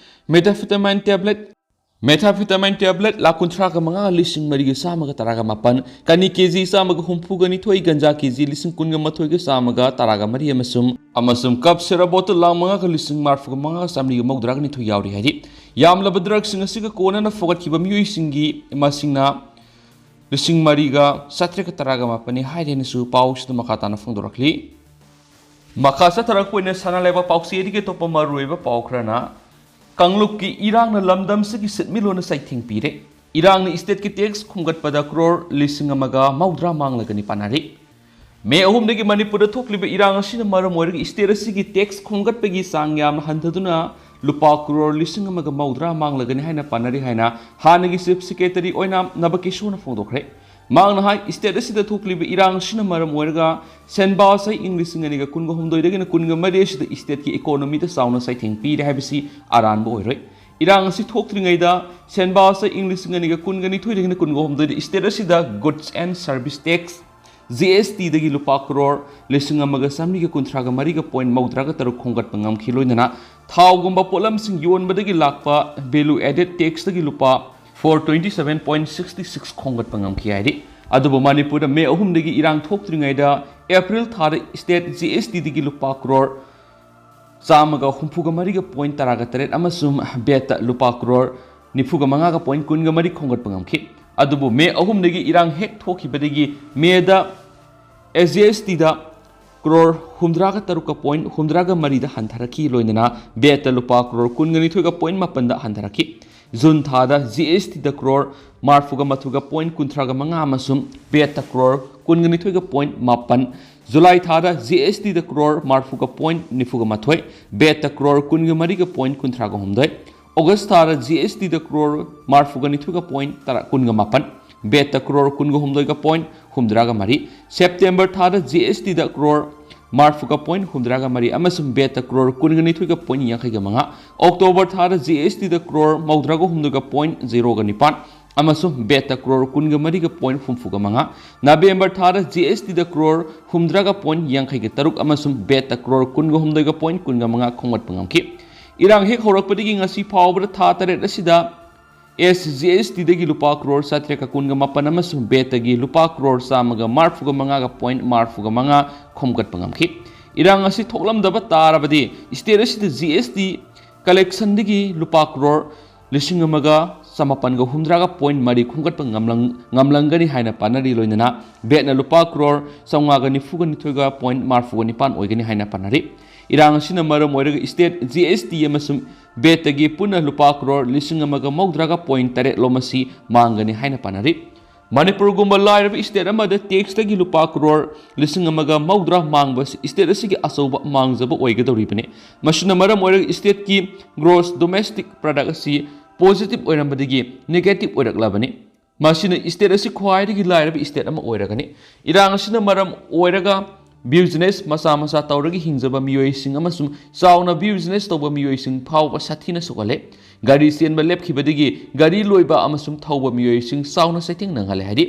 methamphetamine tablet, methamphetamine tablet lakh ꯀꯨꯟꯊ꯭ꯔꯥꯒ ꯃꯉꯥ ꯂꯤꯁꯤꯡ ꯃꯔꯤꯒ ꯆꯥꯝꯃꯒ ꯇꯔꯥꯒ ꯃꯥꯄꯟ, ꯀꯅꯤ KG ꯆꯥꯝꯃꯒ ꯍꯨꯝꯐꯨꯒ ꯅꯤꯊꯣꯏ, ꯒꯟꯖꯥ KG ꯂꯤꯁꯤꯡ ꯀꯨꯟꯒ ꯃꯥꯊꯣꯏꯒ ꯆꯥꯝꯃꯒ ꯇꯔꯥꯒ ꯃꯔꯤ ꯑꯃꯁꯨꯡ, ꯑꯃꯁꯨꯡ cup syrup bottle ꯂꯥꯈ ꯃꯉꯥꯒ ꯂꯤꯁꯤꯡ ꯃꯔꯤꯐꯨꯒ ꯃꯉꯥꯒ ꯆꯥꯝꯃꯔꯤꯒ ꯃꯧꯗ꯭ꯔꯥꯒ ꯅꯤꯊꯣꯏ ꯌꯥꯎꯔꯤ ꯍꯥꯏꯔꯤ꯫ ꯌꯥꯝꯂꯕ drugsꯁꯤꯡ ꯑꯁꯤꯒ ꯀꯣꯟꯅꯅ ꯐꯒꯠꯈꯤꯕ ꯃꯤꯑꯣꯏꯁꯤꯡꯒꯤ ꯃꯁꯤꯡꯅ ꯂꯤꯁꯤꯡ ꯃꯔꯤꯒ ꯆꯥꯇ꯭ꯔꯦꯠꯀ ꯇꯔꯥꯒ ꯃꯥꯄꯟꯅꯤ ꯍꯥꯏꯔꯦꯅꯁꯨ ꯄꯥꯎꯁꯤꯗ ꯃꯈꯥ ꯇꯥꯅ ꯐꯣꯡꯗꯣꯔꯛꯂꯤ꯫ ꯃꯈꯥ ꯆꯠꯊꯔꯛꯄ ꯑꯣꯏꯅ ꯁꯅꯥ ꯂꯩꯕꯥꯛ ꯄꯥꯎꯆꯦꯗꯒꯤ ꯑꯇꯣꯞꯄ ꯃꯔꯨꯑꯣꯏꯕ ꯄꯥꯎ ꯈꯔꯅ, ꯀꯥꯡꯂꯨꯞꯀꯤ ꯏꯔꯥꯡꯅ ꯂꯝꯗꯝꯁꯤꯒꯤ ꯁꯤꯟꯃꯤꯠꯂꯣꯟꯗ ꯆꯩꯊꯦꯡ ꯄꯤꯔꯦ꯫ ꯏꯔꯥꯡꯅ stateꯀꯤ tax ꯈꯣꯝꯒꯠꯄꯗ ꯀ꯭ꯔꯣꯔ ꯂꯤꯁꯤꯡ ꯑꯃꯒ ꯃꯧꯗ꯭ꯔꯥ ꯃꯥꯡꯂꯒꯅꯤ ꯄꯥꯅꯔꯤ꯫ ꯃꯦ ꯑꯍꯨꯝꯗꯒꯤ ꯃꯅꯤꯄꯨꯔꯗ ꯊꯣꯛꯂꯤꯕ ꯏꯔꯥꯡ ꯑꯁꯤꯅ ꯃꯔꯝ ꯑꯣꯏꯔꯒ state ꯑꯁꯤꯒꯤ tax ꯈꯣꯝꯒꯠꯄꯒꯤ ꯆꯥꯡ ꯌꯥꯝꯅ ꯍꯟꯊꯗꯨꯅ ꯂꯨꯄꯥ ꯀ꯭ꯔꯣꯔ ꯂꯤꯁꯤꯡ ꯑꯃꯒ ꯃꯧꯗ꯭ꯔꯥ ꯃꯥꯡꯂꯒꯅꯤ ꯍꯥꯏꯅ ꯄꯥꯅꯔꯤ ꯍꯥꯏꯅ ꯍꯥꯟꯅꯒꯤ Chief Secretary ꯑꯣꯏꯅ ꯅꯕꯀꯤꯁꯣꯔꯅ ꯐꯣꯡꯗꯣꯛꯈ꯭ꯔꯦ꯫ ꯃꯍꯥꯛꯅ ꯍꯥꯏ, state ꯑꯁꯤꯗ ꯊꯣꯛꯂꯤꯕ ꯏꯔꯥꯡ ꯑꯁꯤꯅ ꯃꯔꯝ ꯑꯣꯏꯔꯒ ꯁꯦꯟꯕꯥꯁꯩ ꯏꯪ ꯂꯤꯁꯤꯡ ꯑꯅꯤꯒ ꯀꯨꯟꯒ ꯍꯨꯝꯗꯣꯏꯗꯒꯤꯅ ꯀꯨꯟꯒ ꯃꯔꯤ ꯑꯁꯤꯗ state ꯀꯤ economy ꯗ ꯆꯥꯎꯅ ꯆꯩꯊꯦꯡ ꯄꯤꯔꯦ ꯍꯥꯏꯕꯁꯤ ꯑꯔꯥꯟꯕ ꯑꯣꯏꯔꯣꯏ꯫ ꯏꯔꯥꯡ ꯑꯁꯤ ꯊꯣꯛꯇ꯭ꯔꯤꯉꯩꯗ ꯁꯦꯟꯕꯥꯁꯩ ꯏꯪ ꯂꯤꯁꯤꯡ ꯑꯅꯤꯒ ꯀꯨꯟꯒ ꯅꯤꯊꯣꯏꯗꯒꯤꯅ ꯀꯨꯟꯒ ꯍꯨꯝꯗꯣꯏꯗ state ꯑꯁꯤꯗ goods and service tax, G S T ꯗꯒꯤ ꯂꯨꯄꯥ ꯀ꯭ꯔꯣꯔ ꯂꯤꯁꯤꯡ ꯑꯃꯒ ꯆꯥꯃꯔꯤꯒ ꯀꯨꯟꯊ꯭ꯔꯥꯒ ꯃꯔꯤꯒ point ꯃꯧꯗ꯭ꯔꯥꯒ ꯇꯔꯨꯛ ꯈꯣꯝꯒꯠꯄ ꯉꯝꯈꯤ꯫ ꯂꯣꯏꯅꯅ ꯊꯥꯎꯒꯨꯝꯕ ꯄꯣꯠꯂꯝꯁꯤꯡ ꯌꯣꯟꯕꯗꯒꯤ ꯂꯥꯛꯄ value added tax ꯇꯒꯤ ꯂꯨꯄꯥ four twenty seven point sixty six ꯈꯣꯝꯒꯠꯄ ꯉꯝꯈꯤ ꯍꯥꯏꯔꯤ꯫ ꯑꯗꯨꯕꯨ ꯃꯅꯤꯄꯨꯔꯗ ꯃꯦ ꯑꯍꯨꯝꯗꯒꯤ ꯏꯔꯥꯡ ꯊꯣꯛꯇ꯭ꯔꯤꯉꯩꯗ ꯑꯦꯄ꯭ꯔꯤꯜ ꯊꯥꯗ state G S T ꯗꯒꯤ ꯂꯨꯄꯥ ꯀ꯭ꯔꯣꯔ ꯆꯥꯝꯃꯒ ꯍꯨꯝꯐꯨꯒ ꯃꯔꯤꯒ point ꯇꯔꯥꯒ ꯇꯔꯦꯠ ꯑꯃꯁꯨꯡ ꯕꯦꯠꯇ ꯂꯨꯄꯥ ꯀ꯭ꯔꯣꯔ ꯅꯤꯐꯨꯒ ꯃꯉꯥꯒ point ꯀꯨꯟꯒ ꯃꯔꯤ ꯈꯣꯝꯒꯠꯄ ꯉꯝꯈꯤ꯫ ꯑꯗꯨꯕꯨ ꯃꯦ ꯑꯍꯨꯝꯗꯒꯤ ꯏꯔꯥꯡ ꯍꯦꯛ ꯊꯣꯛꯈꯤꯕꯗꯒꯤ ꯃꯦꯗ G S T ꯗ ꯀ꯭ꯔꯣꯔ ꯍꯨꯝꯗ꯭ꯔꯥꯒ ꯇꯔꯨꯛꯀ point ꯍꯨꯝꯗ꯭ꯔꯥꯒ ꯃꯔꯤꯗ ꯍꯟꯊꯔꯛꯈꯤ꯫ ꯂꯣꯏꯅꯅ ꯕꯦꯠꯇ ꯂꯨꯄꯥ ꯀ꯭ꯔꯣꯔ ꯀꯨꯟꯒ ꯅꯤꯊꯣꯏꯒ point ꯃꯥꯄꯟꯗ ꯍꯟꯊꯔꯛꯈꯤ꯫ ꯖꯨꯟ ꯊꯥꯗ G S T ꯗ ꯀ꯭ꯔꯣꯔ ꯃꯔꯐꯨꯒ ꯃꯥꯊꯣꯏꯒ point ꯀꯨꯟꯊ꯭ꯔꯥꯒ ꯃꯉꯥ ꯑꯃꯁꯨꯡ ꯕꯦꯠꯇ ꯀ꯭ꯔꯣꯔ ꯀꯨꯟꯒ ꯅꯤꯊꯣꯏꯒ point ꯃꯥꯄꯟ, ꯖꯨꯂꯥꯏ ꯊꯥꯗ G S T ꯗ ꯀ꯭ꯔꯣꯔ ꯃꯔꯐꯨꯒ point ꯅꯤꯐꯨꯒ ꯃꯥꯊꯣꯏ, ꯕꯦꯠꯇ ꯀ꯭ꯔꯣꯔ ꯀꯨꯟꯒ ꯃꯔꯤꯒ point ꯀꯨꯟꯊ꯭ꯔꯥꯒ ꯍꯨꯝꯗꯣꯏ, ꯑꯣꯒꯁ ꯊꯥꯗ G S T ꯗ ꯀ꯭ꯔꯣꯔ ꯃꯔꯐꯨꯒ ꯅꯤꯊꯣꯏꯒ point ꯇꯔꯥ, ꯀꯨꯟꯒ ꯃꯥꯄꯟ, ꯕꯦꯠꯇ ꯀ꯭ꯔꯣꯔ ꯀꯨꯟꯒ ꯍꯨꯝꯗꯣꯏꯒ point ꯍꯨꯝꯗ꯭ꯔꯥꯒ ꯃꯔꯤ, ꯁꯦꯞꯇꯦꯝꯕꯔ ꯊꯥꯗ G S T ꯗ ꯀ꯭ꯔꯣꯔ ꯃꯔꯐꯨꯒ point ꯍꯨꯝꯗ꯭ꯔꯥꯒ ꯃꯔꯤ ꯑꯃꯁꯨꯡ ꯕꯦꯠꯇ ꯀ꯭ꯔꯣꯔ ꯀꯨꯟꯒ ꯅꯤꯊꯣꯏꯒ point ꯌꯥꯡꯈꯩꯒ ꯃꯉꯥ, ꯑꯣꯛꯇꯣꯕꯔ ꯊꯥꯗ G S T ꯗ ꯀ꯭ꯔꯣꯔ ꯃꯧꯗ꯭ꯔꯥꯒ ꯍꯨꯝꯗꯣꯏꯒ point ꯖꯤꯔꯣꯒ ꯅꯤꯄꯥꯟ ꯑꯃꯁꯨꯡ ꯕꯦꯠꯇ ꯀ꯭ꯔꯣꯔ ꯀꯨꯟꯒ ꯃꯔꯤꯒ point ꯍꯨꯝꯐꯨꯒ ꯃꯉꯥ, ꯅꯕꯦꯝꯕꯔ ꯊꯥꯗ G S T ꯗ ꯀ꯭ꯔꯣꯔ ꯍꯨꯝꯗ꯭ꯔꯥꯒ point ꯌꯥꯡꯈꯩꯒ ꯇꯔꯨꯛ ꯑꯃꯁꯨꯡ ꯕꯦꯠꯇ ꯀ꯭ꯔꯣꯔ ꯀꯨꯟꯒ ꯍꯨꯝꯗꯣꯏꯒ point ꯀꯨꯟꯒ ꯃꯉꯥ ꯈꯣꯝꯒꯠꯄ ꯉꯝꯈꯤ꯫ ꯏꯔꯥꯡ ꯍꯦꯛ ꯍꯧꯔꯛꯄꯗꯒꯤ ꯉꯁꯤ ꯐꯥꯎꯕꯗ ꯊꯥ ꯇꯔꯦꯠ ꯑꯁꯤꯗ S G S T ꯗꯒꯤ ꯂꯨꯄꯥ ꯀ꯭ꯔꯣꯔ ꯆꯥꯇ꯭ꯔꯦꯠꯀ ꯀꯨꯟꯒ ꯃꯥꯄꯟ ꯑꯃꯁꯨꯡ ꯕꯦꯠꯇꯒꯤ ꯂꯨꯄꯥ ꯀ꯭ꯔꯣꯔ ꯆꯥꯝꯃꯒ ꯃꯔꯐꯨꯒ ꯃꯉꯥꯒ point ꯃꯔꯐꯨꯒ ꯃꯉꯥ ꯈꯣꯝꯒꯠꯄ ꯉꯝꯈꯤ꯫ ꯏꯔꯥꯡ ꯑꯁꯤ ꯊꯣꯛꯂꯝꯗꯕ ꯇꯥꯔꯕꯗꯤ state ꯑꯁꯤꯗ G S T collection ꯗꯒꯤ ꯂꯨꯄꯥ ꯀ꯭ꯔꯣꯔ ꯂꯤꯁꯤꯡ ꯑꯃꯒ ꯆꯃꯥꯄꯟꯒ ꯍꯨꯝꯗ꯭ꯔꯥꯒ point ꯃꯔꯤ ꯈꯣꯝꯒꯠꯄ ꯉꯝꯂꯪ-, ꯉꯝꯂꯝꯒꯅꯤ ꯍꯥꯏꯅ ꯄꯥꯅꯔꯤ꯫ ꯂꯣꯏꯅꯅ ꯕꯦꯠꯅ ꯂꯨꯄꯥ ꯀ꯭ꯔꯣꯔ ꯆꯥꯝꯃꯉꯥꯒ ꯅꯤꯐꯨꯒ ꯅꯤꯊꯣꯏꯒ point ꯃꯔꯐꯨꯒ ꯅꯤꯄꯥꯟ ꯑꯣꯏꯒꯅꯤ ꯍꯥꯏꯅ ꯄꯥꯅꯔꯤ꯫ ꯏꯔꯥꯡ ꯑꯁꯤꯅ ꯃꯔꯝ ꯑꯣꯏꯔꯒ state G S T ꯑꯃꯁꯨꯡ ꯕꯦꯠꯇꯒꯤ ꯄꯨꯟꯅ ꯂꯨꯄꯥ ꯀ꯭ꯔꯣꯔ ꯂꯤꯁꯤꯡ ꯑꯃꯒ ꯃꯧꯗ꯭ꯔꯥꯒ point ꯇꯔꯦꯠ ꯂꯣꯝ ꯑꯁꯤ ꯃꯥꯡꯒꯅꯤ ꯍꯥꯏꯅ ꯄꯥꯅꯔꯤ꯫ ꯃꯅꯤꯄꯨꯔꯒꯨꯝꯕ ꯂꯥꯏꯔꯕ state ꯑꯃꯗ tax ꯇꯒꯤ ꯂꯨꯄꯥ ꯀ꯭ꯔꯣꯔ ꯂꯤꯁꯤꯡ ꯑꯃꯒ ꯃꯧꯗ꯭ꯔꯥ ꯃꯥꯡꯕ ꯑꯁꯤ state ꯑꯁꯤꯒꯤ ꯑꯆꯧꯕ ꯃꯥꯡꯖꯕ ꯑꯣꯏꯒꯗꯧꯔꯤꯕꯅꯤ꯫ ꯃꯁꯤꯅ ꯃꯔꯝ ꯑꯣꯏꯔꯒ state ꯀꯤ gross domestic product ꯑꯁꯤ positive ꯑꯣꯏꯔꯝꯕꯗꯒꯤ negative ꯑꯣꯏꯔꯛꯂꯕꯅꯤ꯫ ꯃꯁꯤꯅ state ꯑꯁꯤ ꯈ꯭ꯋꯥꯏꯗꯒꯤ ꯂꯥꯏꯔꯕ state ꯑꯃ ꯑꯣꯏꯔꯒꯅꯤ꯫ ꯏꯔꯥꯡ ꯑꯁꯤꯅ ꯃꯔꯝ ꯑꯣꯏꯔꯒ business ꯃꯆꯥ ꯃꯆꯥ ꯇꯧꯔꯒ ꯍꯤꯡꯖꯕ ꯃꯤꯑꯣꯏꯁꯤꯡ ꯑꯃꯁꯨꯡ ꯆꯥꯎꯅ business ꯇꯧꯕ ꯃꯤꯑꯣꯏꯁꯤꯡ ꯐꯥꯎꯕ ꯁꯥꯊꯤꯅ ꯁꯣꯛꯍꯜꯂꯦ꯫ ꯒꯥꯔꯤ ꯆꯦꯟꯕ ꯂꯦꯞꯈꯤꯕꯗꯒꯤ ꯒꯥꯔꯤ ꯂꯣꯏꯕ ꯑꯃꯁꯨꯡ ꯊꯧꯕ ꯃꯤꯑꯣꯏꯁꯤꯡ ꯆꯥꯎꯅ ꯆꯩꯊꯦꯡ ꯅꯪꯍꯜꯂꯦ ꯍꯥꯏꯔꯤ꯫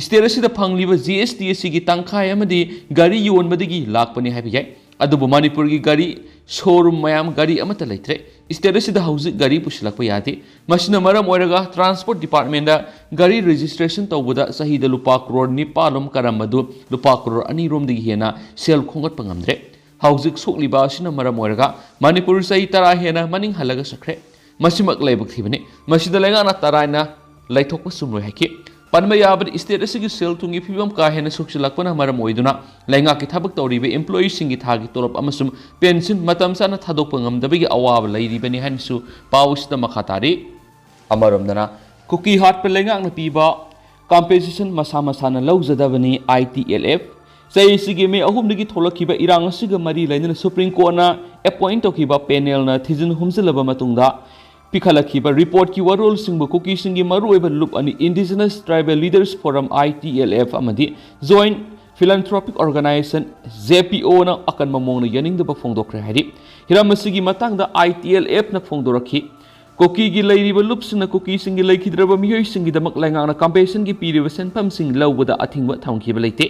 State ꯑꯁꯤꯗ ꯐꯪꯂꯤꯕ G S T ꯑꯁꯤꯒꯤ ꯇꯪꯈꯥꯏ ꯑꯃꯗꯤ ꯒꯥꯔꯤ ꯌꯣꯟꯕꯗꯒꯤ ꯂꯥꯛꯄꯅꯤ ꯍꯥꯏꯕ ꯌꯥꯏ꯫ ꯑꯗꯨꯕꯨ ꯃꯅꯤꯄꯨꯔꯒꯤ ꯒꯥꯔꯤ showroom ꯃꯌꯥꯝ ꯒꯥꯔꯤ ꯑꯃꯠꯇ ꯂꯩꯇ꯭ꯔꯦ꯫ State ꯑꯁꯤꯗ ꯍꯧꯖꯤꯛ ꯒꯥꯔꯤ ꯄꯨꯁꯤꯜꯂꯛꯄ ꯌꯥꯗꯦ꯫ ꯃꯁꯤꯅ ꯃꯔꯝ ꯑꯣꯏꯔꯒ transport department ꯒꯥꯔꯤ registration ꯇꯧꯕꯗ ꯆꯍꯤꯗ ꯂꯨꯄꯥ ꯀ꯭ꯔꯣꯔ ꯅꯤꯄꯥꯜ ꯔꯣꯝ ꯀꯔꯝꯕꯗꯨ ꯂꯨꯄꯥ ꯀ꯭ꯔꯣꯔ ꯑꯅꯤ ꯔꯣꯝꯗꯒꯤ ꯍꯦꯟꯅ ꯁꯦꯜ ꯈꯣꯝꯒꯠꯄ ꯉꯝꯗ꯭ꯔꯦ꯫ ꯍꯧꯖꯤꯛ ꯁꯣꯛꯂꯤꯕ ꯑꯁꯤꯅ ꯃꯔꯝ ꯑꯣꯏꯔꯒ ꯃꯅꯤꯄꯨꯔ ꯆꯍꯤ ꯇꯔꯥ ꯍꯦꯟꯅ ꯃꯅꯤꯡ ꯍꯜꯂꯒ ꯆꯠꯈ꯭ꯔꯦ꯫ ꯃꯁꯤꯃꯛ ꯂꯥꯏꯕꯛ ꯊꯤꯕꯅꯤ꯫ ꯃꯁꯤꯗ ꯂꯩꯉꯥꯛꯅ ꯇꯔꯥꯏꯅ ꯂꯩꯊꯣꯛꯄ ꯆꯨꯝꯂꯣꯏ ꯍꯥꯏꯈꯤ꯫ ꯄꯟꯕ ꯌꯥꯕꯗꯤ, state ꯑꯁꯤꯒꯤ ꯁꯦꯜ ꯊꯨꯝꯒꯤ ꯐꯤꯕꯝ ꯀꯥ ꯍꯦꯟꯅ ꯁꯣꯛꯆꯤꯜꯂꯛꯄꯅ ꯃꯔꯝ ꯑꯣꯏꯗꯨꯅ ꯂꯩꯉꯥꯛꯀꯤ ꯊꯕꯛ ꯇꯧꯔꯤꯕ employeeꯁꯤꯡꯒꯤ ꯊꯥꯒꯤ ꯇꯣꯂꯣꯞ ꯑꯃꯁꯨꯡ pension ꯃꯇꯝ ꯆꯥꯅ ꯊꯥꯗꯣꯛꯄ ꯉꯝꯗꯕꯒꯤ ꯑꯋꯥꯕ ꯂꯩꯔꯤꯕꯅꯤ ꯍꯥꯏꯅꯁꯨ ꯄꯥꯎ ꯑꯁꯤꯗ ꯃꯈꯥ ꯇꯥꯔꯤ꯫ ꯑꯃꯔꯣꯝꯗꯅ, ꯀꯨꯀꯤ ꯍꯥꯠꯄ ꯂꯩꯉꯥꯛꯅ ꯄꯤꯕ compensation ꯃꯁꯥ ꯃꯁꯥꯅ ꯂꯧꯖꯗꯕꯅꯤ, I T L F꯫ ꯆꯍꯤꯁꯤꯒꯤ ꯃꯦ ꯑꯍꯨꯝꯗꯒꯤ ꯊꯣꯛꯂꯛꯈꯤꯕ ꯏꯔꯥꯡ ꯑꯁꯤꯒ ꯃꯔꯤ ꯂꯩꯅꯅ Supreme Courtꯅ appoint ꯇꯧꯈꯤꯕ panelꯅ ꯊꯤꯖꯤꯟ ꯍꯨꯝꯖꯤꯜꯂꯕ ꯃꯇꯨꯡꯗ ꯄꯤꯈꯠꯂꯛꯈꯤꯕ reportꯀꯤ ꯋꯥꯔꯣꯜꯁꯤꯡꯕꯨ ꯀꯨꯀꯤꯁꯤꯡꯒꯤ ꯃꯔꯨꯑꯣꯏꯕ ꯂꯨꯞ ꯑꯅꯤ, Indigenous Tribal Leaders Forum, I T L F, ꯑꯃꯗꯤ Joint Philanthropic Organization, J P Oꯅ ꯑꯀꯟꯕ ꯃꯑꯣꯡꯗ ꯌꯥꯅꯤꯡꯗꯕ ꯐꯣꯡꯗꯣꯛꯈ꯭ꯔꯦ ꯍꯥꯏꯔꯤ꯫ ꯍꯤꯔꯝ ꯑꯁꯤꯒꯤ ꯃꯇꯥꯡꯗ I T L Fꯅ ꯐꯣꯡꯗꯣꯔꯛꯈꯤ꯫ ꯀꯨꯀꯤꯒꯤ ꯂꯩꯔꯤꯕ ꯂꯨꯞꯁꯤꯡꯅ ꯀꯨꯀꯤꯁꯤꯡꯒꯤ ꯂꯩꯈꯤꯗ꯭ꯔꯕ ꯃꯤꯑꯣꯏꯁꯤꯡꯒꯤꯗꯃꯛ ꯂꯩꯉꯥꯛꯅ compensationꯒꯤ ꯄꯤꯔꯤꯕ ꯁꯦꯟꯐꯝꯁꯤꯡ ꯂꯧꯕꯗ ꯑꯊꯤꯡꯕ ꯊꯝꯈꯤꯕ ꯂꯩꯇꯦ꯫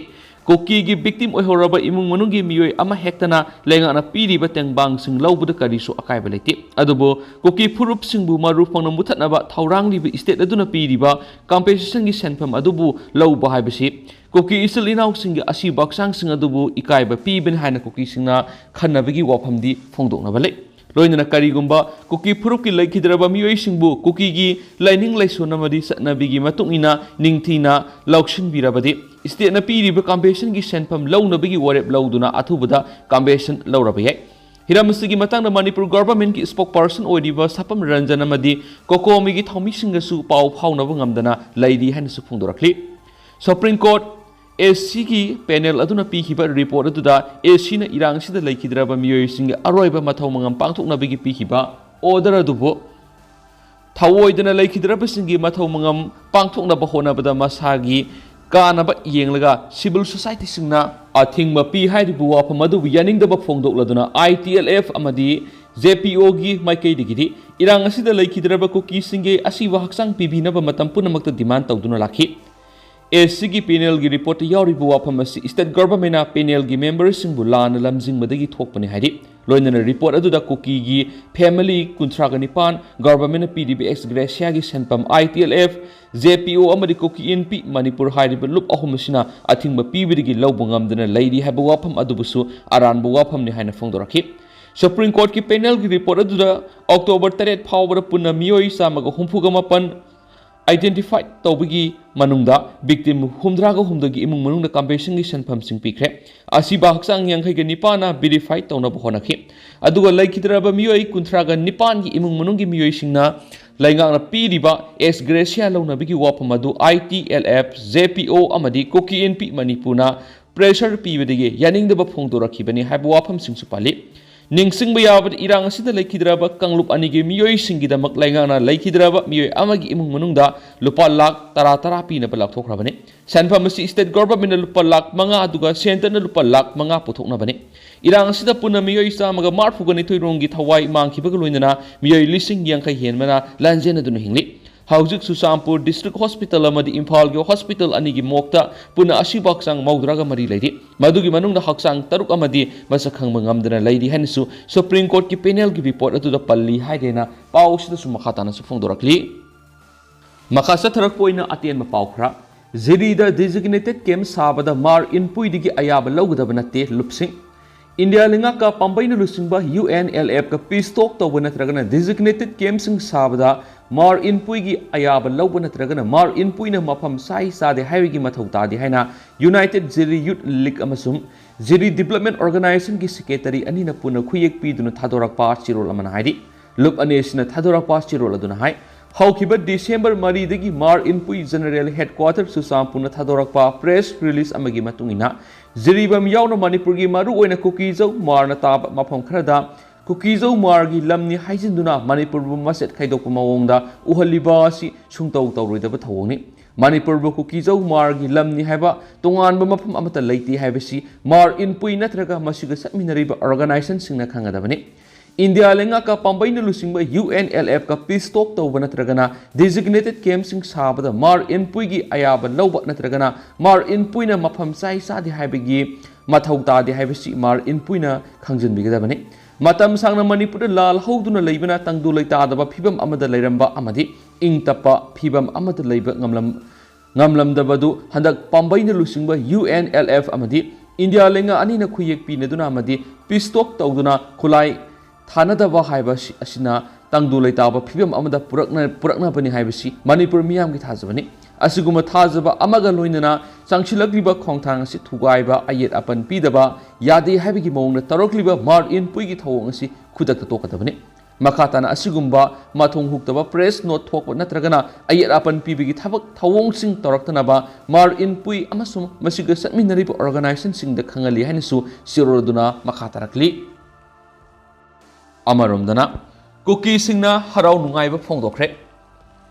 ꯀꯨꯀꯤꯒꯤ victim ꯑꯣꯏꯍꯧꯔꯕ ꯏꯃꯨꯡ ꯃꯅꯨꯡꯒꯤ ꯃꯤꯑꯣꯏ ꯑꯃ ꯍꯦꯛꯇꯅ ꯂꯩꯉꯥꯛꯅ ꯄꯤꯔꯤꯕ ꯇꯦꯡꯕꯥꯡꯁꯤꯡ ꯂꯧꯕꯗ ꯀꯔꯤꯁꯨ ꯑꯀꯥꯏꯕ ꯂꯩꯇꯦ꯫ ꯑꯗꯨꯕꯨ ꯀꯨꯀꯤ ꯐꯨꯔꯨꯞꯁꯤꯡꯕꯨ ꯃꯔꯨ ꯐꯪꯅ ꯃꯨꯊꯠꯅꯕ ꯊꯧꯔꯥꯡꯂꯤꯕ state ꯑꯗꯨꯅ ꯄꯤꯔꯤꯕ compensationꯒꯤ ꯁꯦꯟꯐꯝ ꯑꯗꯨꯕꯨ ꯂꯧꯕ ꯍꯥꯏꯕꯁꯤ ꯀꯨꯀꯤ ꯏꯆꯤꯜ ꯏꯅꯥꯎꯁꯤꯡꯒꯤ ꯑꯁꯤꯕ ꯍꯛꯆꯥꯡꯁꯤꯡ ꯑꯗꯨꯕꯨ ꯏꯀꯥꯏꯕ ꯄꯤꯕꯅꯤ ꯍꯥꯏꯅ ꯀꯨꯀꯤꯁꯤꯡꯅ ꯈꯟꯅꯕꯒꯤ ꯋꯥꯐꯝꯗꯤ ꯐꯣꯡꯗꯣꯛꯅꯕ ꯂꯩ꯫ ꯂꯣꯏꯅꯅ ꯀꯔꯤꯒꯨꯝꯕ ꯀꯨꯀꯤ ꯐꯨꯔꯨꯞꯀꯤ ꯂꯩꯈꯤꯗ꯭ꯔꯕ ꯃꯤꯑꯣꯏꯁꯤꯡꯕꯨ ꯀꯨꯀꯤꯒꯤ ꯂꯥꯏꯅꯤꯡ ꯂꯥꯏꯁꯣꯟ ꯑꯃꯗꯤ ꯆꯠꯅꯕꯤꯒꯤ ꯃꯇꯨꯡ ꯏꯟꯅ ꯅꯤꯡꯊꯤꯅ ꯂꯧꯁꯤꯟꯕꯤꯔꯕꯗꯤ stateꯅ ꯄꯤꯔꯤꯕ compensationꯒꯤ ꯁꯦꯟꯐꯝ ꯂꯧꯅꯕꯒꯤ ꯋꯥꯔꯦꯞ ꯂꯧꯗꯨꯅ ꯑꯊꯨꯕꯗ compensation ꯂꯧꯔꯕ ꯌꯥꯏ꯫ ꯍꯤꯔꯝ ꯑꯁꯤꯒꯤ ꯃꯇꯥꯡꯗ ꯃꯅꯤꯄꯨꯔ governmentꯀꯤ spokesperson ꯑꯣꯏꯔꯤꯕ ꯁꯄꯝ ꯔꯟꯖꯟ ꯑꯃꯗꯤ COCOMIꯒꯤ ꯊꯧꯃꯤꯁꯤꯡꯒꯁꯨ ꯄꯥꯎ ꯐꯥꯎꯅꯕ ꯉꯝꯗꯅ ꯂꯩꯔꯤ ꯍꯥꯏꯅꯁꯨ ꯐꯣꯡꯗꯣꯔꯛꯂꯤ꯫ Supreme Court ACꯒꯤ panel ꯑꯗꯨꯅ ꯄꯤꯈꯤꯕ report ꯑꯗꯨꯗ ACꯅ ꯏꯔꯥꯡ ꯑꯁꯤꯗ ꯂꯩꯈꯤꯗ꯭ꯔꯕ ꯃꯤꯑꯣꯏꯁꯤꯡꯒꯤ ꯑꯔꯣꯏꯕ ꯃꯊꯧ ꯃꯉꯝ ꯄꯥꯡꯊꯣꯛꯅꯕꯒꯤ ꯄꯤꯈꯤꯕ order ꯑꯗꯨꯕꯨ ꯊꯧꯑꯣꯏꯗꯅ ꯂꯩꯈꯤꯗ꯭ꯔꯕꯁꯤꯡꯒꯤ ꯃꯊꯧ ꯃꯉꯝ ꯄꯥꯡꯊꯣꯛꯅꯕ ꯍꯣꯠꯅꯕꯗ ꯃꯁꯥꯒꯤ ꯀꯥꯟꯅꯕ ꯌꯦꯡꯂꯒ civil societyꯁꯤꯡꯅ ꯑꯊꯤꯡꯕ ꯄꯤ ꯍꯥꯏꯔꯤꯕ ꯋꯥꯐꯝ ꯑꯗꯨꯕꯨ ꯌꯥꯅꯤꯡꯗꯕ ꯐꯣꯡꯗꯣꯛꯂꯗꯨꯅ I T L F ꯑꯃꯗꯤ J P Oꯒꯤ ꯃꯥꯏꯀꯩꯗꯒꯤꯗꯤ ꯏꯔꯥꯡ ꯑꯁꯤꯗ ꯂꯩꯈꯤꯗ꯭ꯔꯕ ꯀꯨꯀꯤꯁꯤꯡꯒꯤ ꯑꯁꯤꯕ ꯍꯛꯆꯥꯡ ꯄꯤꯕꯤꯅꯕ ꯃꯇꯝ ꯄꯨꯝꯅꯃꯛꯇ demand ꯇꯧꯗꯨꯅ ꯂꯥꯛꯈꯤ꯫ ꯑꯦꯁꯁꯤꯒꯤ ꯄꯦꯅꯦꯜꯒꯤ ꯔꯤꯄꯣꯔꯠꯇ ꯌꯥꯎꯔꯤꯕ ꯋꯥꯐꯝ ꯑꯁꯤ state governmentꯅ ꯄꯦꯅꯦꯜꯒꯤ ꯃꯦꯝꯕꯔꯁꯤꯡꯕꯨ ꯂꯥꯟꯅ ꯂꯝꯖꯤꯡꯕꯗꯒꯤ ꯊꯣꯛꯄꯅꯤ ꯍꯥꯏꯔꯤ꯫ ꯂꯣꯏꯅꯅ ꯔꯤꯄꯣꯔꯠ ꯑꯗꯨꯗ ꯀꯨꯀꯤꯒꯤ ꯐꯦꯃꯤꯂꯤ ꯀꯨꯟꯊ꯭ꯔꯥꯒ ꯅꯤꯄꯥꯟ ꯒꯚꯔꯟꯃꯦꯟꯠꯅ ꯄꯤꯔꯤꯕ ꯑꯦꯛꯁ ꯒ꯭ꯔꯦꯁꯤꯌꯥꯒꯤ ꯁꯦꯟꯐꯝ I T L F, J P O ꯑꯃꯗꯤ ꯀꯨꯀꯤ ꯏꯟꯄꯤ ꯃꯅꯤꯄꯨꯔ ꯍꯥꯏꯔꯤꯕ ꯂꯨꯞ ꯑꯍꯨꯝ ꯑꯁꯤꯅ ꯑꯊꯤꯡꯕ ꯄꯤꯕꯗꯒꯤ ꯂꯧꯕ ꯉꯝꯗꯅ ꯂꯩꯔꯤ ꯍꯥꯏꯕ ꯋꯥꯐꯝ ꯑꯗꯨꯕꯨꯁꯨ ꯑꯔꯥꯟꯕ ꯋꯥꯐꯝꯅꯤ ꯍꯥꯏꯅ ꯐꯣꯡꯗꯣꯔꯛꯈꯤ꯫ ꯁꯨꯄ꯭ꯔꯤꯝ ꯀꯣꯔꯠꯀꯤ ꯄꯦꯅꯦꯜꯒꯤ ꯔꯤꯄꯣꯔꯠ ꯑꯗꯨꯗ ꯑꯣꯛꯇꯣꯕꯔ ꯇꯔꯦꯠ ꯐꯥꯎꯕꯗ ꯄꯨꯟꯅ ꯃꯤꯑꯣꯏ ꯆꯥꯝꯃꯒ ꯍꯨꯝꯐꯨꯒ ꯃꯥꯄꯟ identify ꯇꯧꯕꯒꯤ ꯃꯅꯨꯡꯗ victim ꯍꯨꯝꯗ꯭ꯔꯥꯒ ꯍꯨꯝꯗꯣꯏꯒꯤ ꯏꯃꯨꯡ ꯃꯅꯨꯡꯗ compensationꯒꯤ ꯁꯦꯟꯐꯝꯁꯤꯡ ꯄꯤꯈ꯭ꯔꯦ꯫ ꯑꯁꯤꯕ ꯍꯛꯆꯥꯡ ꯌꯥꯡꯈꯩꯒ ꯅꯤꯄꯥꯟꯅ verify ꯇꯧꯅꯕ ꯍꯣꯠꯅꯈꯤ꯫ ꯑꯗꯨꯒ ꯂꯩꯈꯤꯗ꯭ꯔꯕ ꯃꯤꯑꯣꯏ ꯀꯨꯟꯊ꯭ꯔꯥꯒ ꯅꯤꯄꯥꯟꯒꯤ ꯏꯃꯨꯡ ꯃꯅꯨꯡꯒꯤ ꯃꯤꯑꯣꯏꯁꯤꯡꯅ ꯂꯩꯉꯥꯛꯅ ꯄꯤꯔꯤꯕ ꯑꯦꯛꯁ ꯒ꯭ꯔꯦꯁꯤꯌꯥ ꯂꯧꯅꯕꯒꯤ ꯋꯥꯐꯝ ꯑꯗꯨ I T L F, J P O ꯑꯃꯗꯤ ꯀꯨꯀꯤ ꯏꯟꯄꯤ ꯃꯅꯤꯄꯨꯔꯅ pressure ꯄꯤꯕꯗꯒꯤ ꯌꯥꯅꯤꯡꯗꯕ ꯐꯣꯡꯗꯣꯔꯛꯈꯤꯕꯅꯤ ꯍꯥꯏꯕ ꯋꯥꯐꯝꯁꯤꯡꯁꯨ ꯄꯜꯂꯤ꯫ ꯅꯤꯡꯁꯤꯡꯕ ꯌꯥꯕꯗꯤ, ꯏꯔꯥꯡ ꯑꯁꯤꯗ ꯂꯩꯈꯤꯗ꯭ꯔꯕ ꯀꯥꯡꯂꯨꯞ ꯑꯅꯤꯒꯤ ꯃꯤꯑꯣꯏꯁꯤꯡꯒꯤꯗꯃꯛ ꯂꯩꯉꯥꯛꯅ ꯂꯩꯈꯤꯗ꯭ꯔꯕ ꯃꯤꯑꯣꯏ ꯑꯃꯒꯤ ꯏꯃꯨꯡ ꯃꯅꯨꯡꯗ ꯂꯨꯄꯥ ꯂꯥꯈ ꯇꯔꯥ ꯇꯔꯥ ꯄꯤꯅꯕ ꯂꯥꯎꯊꯣꯛꯈ꯭ꯔꯕꯅꯤ꯫ ꯁꯦꯟꯐꯝ ꯑꯁꯤ state governmentꯅ ꯂꯨꯄꯥ ꯂꯥꯈ ꯃꯉꯥ ꯑꯗꯨꯒ centreꯅ ꯂꯨꯄꯥ ꯂꯥꯈ ꯃꯉꯥ ꯄꯨꯊꯣꯛꯅꯕꯅꯤ꯫ ꯏꯔꯥꯡ ꯑꯁꯤꯗ ꯄꯨꯟꯅ ꯃꯤꯑꯣꯏ ꯆꯥꯝꯃꯒ ꯃꯔꯤꯐꯨꯒ ꯅꯤꯊꯣꯏ ꯔꯣꯝꯒꯤ ꯊꯋꯥꯏ ꯃꯥꯡꯈꯤꯕꯒ ꯂꯣꯏꯅꯅ ꯃꯤꯑꯣꯏ ꯂꯤꯁꯤꯡ ꯌꯥꯡꯈꯩ ꯍꯦꯟꯕꯅ ꯂꯥꯟꯖꯦꯟꯅꯗꯨꯅ ꯍꯤꯡꯂꯤ꯫ ꯍꯧꯖꯤꯛ ꯆꯨꯔꯆꯥꯟꯄꯨꯔ district hospital ꯑꯃꯗꯤ ꯏꯝꯐꯥꯜꯒꯤ hospital ꯑꯅꯤꯒꯤ morgueꯇ ꯄꯨꯟꯅ ꯑꯁꯤꯕ ꯍꯛꯆꯥꯡ ꯃꯧꯗ꯭ꯔꯥꯒ ꯃꯔꯤ ꯂꯩꯔꯤ꯫ ꯃꯗꯨꯒꯤ ꯃꯅꯨꯡꯗ ꯍꯛꯆꯥꯡ ꯇꯔꯨꯛ ꯑꯃꯗꯤ ꯃꯁꯛ ꯈꯪꯕ ꯉꯝꯗꯅ ꯂꯩꯔꯤ ꯍꯥꯏꯅꯁꯨ ꯁꯨꯄ꯭ꯔꯤꯝ ꯀꯣꯔꯠꯀꯤ ꯄꯦꯅꯦꯜꯒꯤ ꯔꯤꯄꯣꯔꯠ ꯑꯗꯨꯗ ꯄꯜꯂꯤ ꯍꯥꯏꯗꯦꯅ ꯄꯥꯎ ꯑꯁꯤꯗꯁꯨ ꯃꯈꯥ ꯇꯥꯅꯁꯨ ꯐꯣꯡꯗꯣꯔꯛꯂꯤ꯫ ꯃꯈꯥ ꯆꯠꯊꯔꯛꯄ ꯑꯣꯏꯅ ꯑꯇꯦꯟꯕ ꯄꯥꯎ ꯈꯔ꯫ ꯖꯤꯔꯤꯗ designated camp ꯁꯥꯕꯗ ꯃꯥꯔ ꯏꯟꯄꯨꯏꯗꯒꯤ ꯑꯌꯥꯕ ꯂꯧꯒꯗꯕ ꯅꯠꯇꯦ, ꯂꯨꯞꯁꯤꯡ꯫ ꯏꯟꯗꯤꯌꯥ ꯂꯩꯉꯥꯛꯀ ꯄꯥꯝꯕꯩꯅ ꯂꯨꯆꯤꯡꯕ U N L Fꯀ peace talk ꯇꯧꯕ ꯅꯠꯇ꯭ꯔꯒꯅ designated campꯁꯤꯡ ꯁꯥꯕꯗ ꯃꯥꯔ ꯏꯟꯄꯨꯏꯒꯤ ꯑꯌꯥꯕ ꯂꯧꯕ ꯅꯠꯇ꯭ꯔꯒꯅ ꯃꯥꯔ ꯏꯟꯄꯨꯏꯅ ꯃꯐꯝ ꯆꯥꯏ ꯆꯥꯗꯦ ꯍꯥꯏꯕꯒꯤ ꯃꯊꯧ ꯇꯥꯗꯦ ꯍꯥꯏꯅ United Ziri Youth League ꯑꯃꯁꯨꯡ ꯖꯤꯔꯤ Development Organizationꯒꯤ secretary ꯑꯅꯤꯅ ꯄꯨꯟꯅ ꯈꯨꯌꯦꯛ ꯄꯤꯗꯨꯅ ꯊꯥꯗꯣꯔꯛꯄ ꯆꯦꯔꯣꯜ ꯑꯃꯅ ꯍꯥꯏꯔꯤ꯫ ꯂꯨꯞ ꯑꯅꯤ ꯑꯁꯤꯅ ꯊꯥꯗꯣꯔꯛꯄ ꯆꯦꯔꯣꯜ ꯑꯗꯨꯅ ꯍꯥꯏ, ꯍꯧꯈꯤꯕ December ꯃꯔꯤꯗꯒꯤ ꯃꯥꯔ Inpui General Headquarter ꯆꯨꯔꯆꯥꯟꯄꯨꯔꯅ ꯊꯥꯗꯣꯔꯛꯄ press release ꯑꯃꯒꯤ ꯃꯇꯨꯡ ꯏꯟꯅ, ꯖꯤꯔꯤꯕꯥꯝ ꯌꯥꯎꯅ ꯃꯅꯤꯄꯨꯔꯒꯤ ꯃꯔꯨꯑꯣꯏꯅ ꯀꯨꯀꯤꯖꯧ ꯃꯥꯔꯅ ꯇꯥꯕ ꯃꯐꯝ ꯈꯔꯗ ꯀꯨꯀꯤꯖꯧ ꯃꯥꯔꯒꯤ ꯂꯝꯅꯤ ꯍꯥꯏꯖꯤꯟꯗꯨꯅ ꯃꯅꯤꯄꯨꯔꯕꯨ ꯃꯁꯦꯠ ꯈꯥꯏꯗꯣꯛꯄ ꯃꯑꯣꯡꯗ ꯎꯍꯜꯂꯤꯕ ꯑꯁꯤ ꯁꯨꯡꯇꯧ ꯇꯧꯔꯣꯏꯗꯕ ꯊꯧꯑꯣꯡꯅꯤ꯫ ꯃꯅꯤꯄꯨꯔꯕꯨ ꯀꯨꯀꯤꯖꯧ ꯃꯥꯔꯒꯤ ꯂꯝꯅꯤ ꯍꯥꯏꯕ ꯇꯣꯉꯥꯟꯕ ꯃꯐꯝ ꯑꯃꯠꯇ ꯂꯩꯇꯦ ꯍꯥꯏꯕꯁꯤ ꯃꯥꯔ ꯏꯟꯄꯨꯏ ꯅꯠꯇ꯭ꯔꯒ ꯃꯁꯤꯒ ꯆꯠꯃꯤꯟꯅꯔꯤꯕ organisationꯁꯤꯡꯅ ꯈꯪꯒꯗꯕꯅꯤ꯫ ꯏꯟꯗꯤꯌꯥ ꯂꯩꯉꯥꯛꯀ ꯄꯥꯝꯕꯩꯅ ꯂꯨꯆꯤꯡꯕ UNLFꯀ peace talk ꯇꯧꯕ ꯅꯠꯇ꯭ꯔꯒꯅ designated campꯁꯤꯡ ꯁꯥꯕꯗ ꯃꯥꯔ ꯏꯟꯄꯨꯏꯒꯤ ꯑꯌꯥꯕ ꯂꯧꯕ ꯅꯠꯇ꯭ꯔꯒꯅ ꯃꯥꯔ ꯏꯟꯄꯨꯏꯅ ꯃꯐꯝ ꯆꯥꯏ ꯆꯥꯗꯦ ꯍꯥꯏꯕꯒꯤ ꯃꯊꯧ ꯇꯥꯗꯦ ꯍꯥꯏꯕꯁꯤ ꯃꯥꯔ ꯏꯟꯄꯨꯏꯅ ꯈꯪꯖꯤꯟꯕꯤꯒꯗꯕꯅꯤ꯫ ꯃꯇꯝ ꯁꯥꯡꯅ ꯃꯅꯤꯄꯨꯔꯗ ꯂꯥꯜ ꯍꯧꯗꯨꯅ ꯂꯩꯕꯅ ꯇꯪꯗꯨ ꯂꯩꯇꯥꯗꯕ ꯐꯤꯕꯝ ꯑꯃꯗ ꯂꯩꯔꯝꯕ ꯑꯃꯗꯤ ꯏꯪ ꯇꯞꯄ ꯐꯤꯕꯝ ꯑꯃꯗ ꯂꯩꯕ ꯉꯝꯂꯝ-, ꯉꯝꯂꯝꯗꯕꯗꯨ ꯍꯟꯗꯛ ꯄꯥꯝꯕꯩꯅ ꯂꯨꯆꯤꯡꯕ UNLF ꯑꯃꯗꯤ ꯏꯟꯗꯤꯌꯥ ꯂꯩꯉꯥꯛ ꯑꯅꯤꯅ ꯈꯨꯌꯦꯛ ꯄꯤꯅꯗꯨꯅ ꯑꯃꯗꯤ peace talk ꯇꯧꯗꯨꯅ ꯈꯨꯠꯂꯥꯏ ꯊꯥꯅꯗꯕ ꯍꯥꯏꯕ ꯑꯁꯤ-, ꯑꯁꯤꯅ ꯇꯪꯗꯨ ꯂꯩꯇꯥꯕ ꯐꯤꯕꯝ ꯑꯃꯗ ꯄꯨꯔꯛꯅ-, ꯄꯨꯔꯛꯅꯕꯅꯤ ꯍꯥꯏꯕꯁꯤ ꯃꯅꯤꯄꯨꯔ ꯃꯤꯌꯥꯝꯒꯤ ꯊꯥꯖꯕꯅꯤ꯫ ꯑꯁꯤꯒꯨꯝꯕ ꯊꯥꯖꯕ ꯑꯃꯒ ꯂꯣꯏꯅꯅ ꯆꯪꯁꯤꯜꯂꯛꯂꯤꯕ ꯈꯣꯡꯊꯥꯡ ꯑꯁꯤ ꯊꯨꯒꯥꯏꯕ, ꯑꯌꯦꯠ ꯑꯄꯟ ꯄꯤꯗꯕ ꯌꯥꯗꯦ ꯍꯥꯏꯕꯒꯤ ꯃꯑꯣꯡꯗ ꯇꯧꯔꯛꯂꯤꯕ ꯃꯥꯔ ꯏꯟꯄꯨꯏꯒꯤ ꯊꯧꯑꯣꯡ ꯑꯁꯤ ꯈꯨꯗꯛꯇ ꯇꯣꯛꯀꯗꯕꯅꯤ꯫ ꯃꯈꯥ ꯇꯥꯅ ꯑꯁꯤꯒꯨꯝꯕ ꯃꯊꯣꯡ ꯍꯨꯛꯇꯕ press note ꯊꯣꯛꯄ ꯅꯠꯇ꯭ꯔꯒꯅ ꯑꯌꯦꯠ ꯑꯄꯟ ꯄꯤꯕꯒꯤ ꯊꯕꯛ ꯊꯧꯑꯣꯡꯁꯤꯡ ꯇꯧꯔꯛꯇꯅꯕ ꯃꯥꯔ ꯏꯟꯄꯨꯏ ꯑꯃꯁꯨꯡ ꯃꯁꯤꯒ ꯆꯠꯃꯤꯟꯅꯔꯤꯕ organisationꯁꯤꯡꯗ ꯈꯪꯍꯜꯂꯤ ꯍꯥꯏꯅꯁꯨ ꯁꯤꯔꯣꯗꯨꯅ ꯃꯈꯥ ꯇꯥꯔꯛꯂꯤ꯫ ꯑꯃꯔꯣꯝꯗꯅ ꯀꯨꯀꯤꯁꯤꯡꯅ ꯍꯔꯥꯎ ꯅꯨꯡꯉꯥꯏꯕ ꯐꯣꯡꯗꯣꯛꯈ꯭ꯔꯦ꯫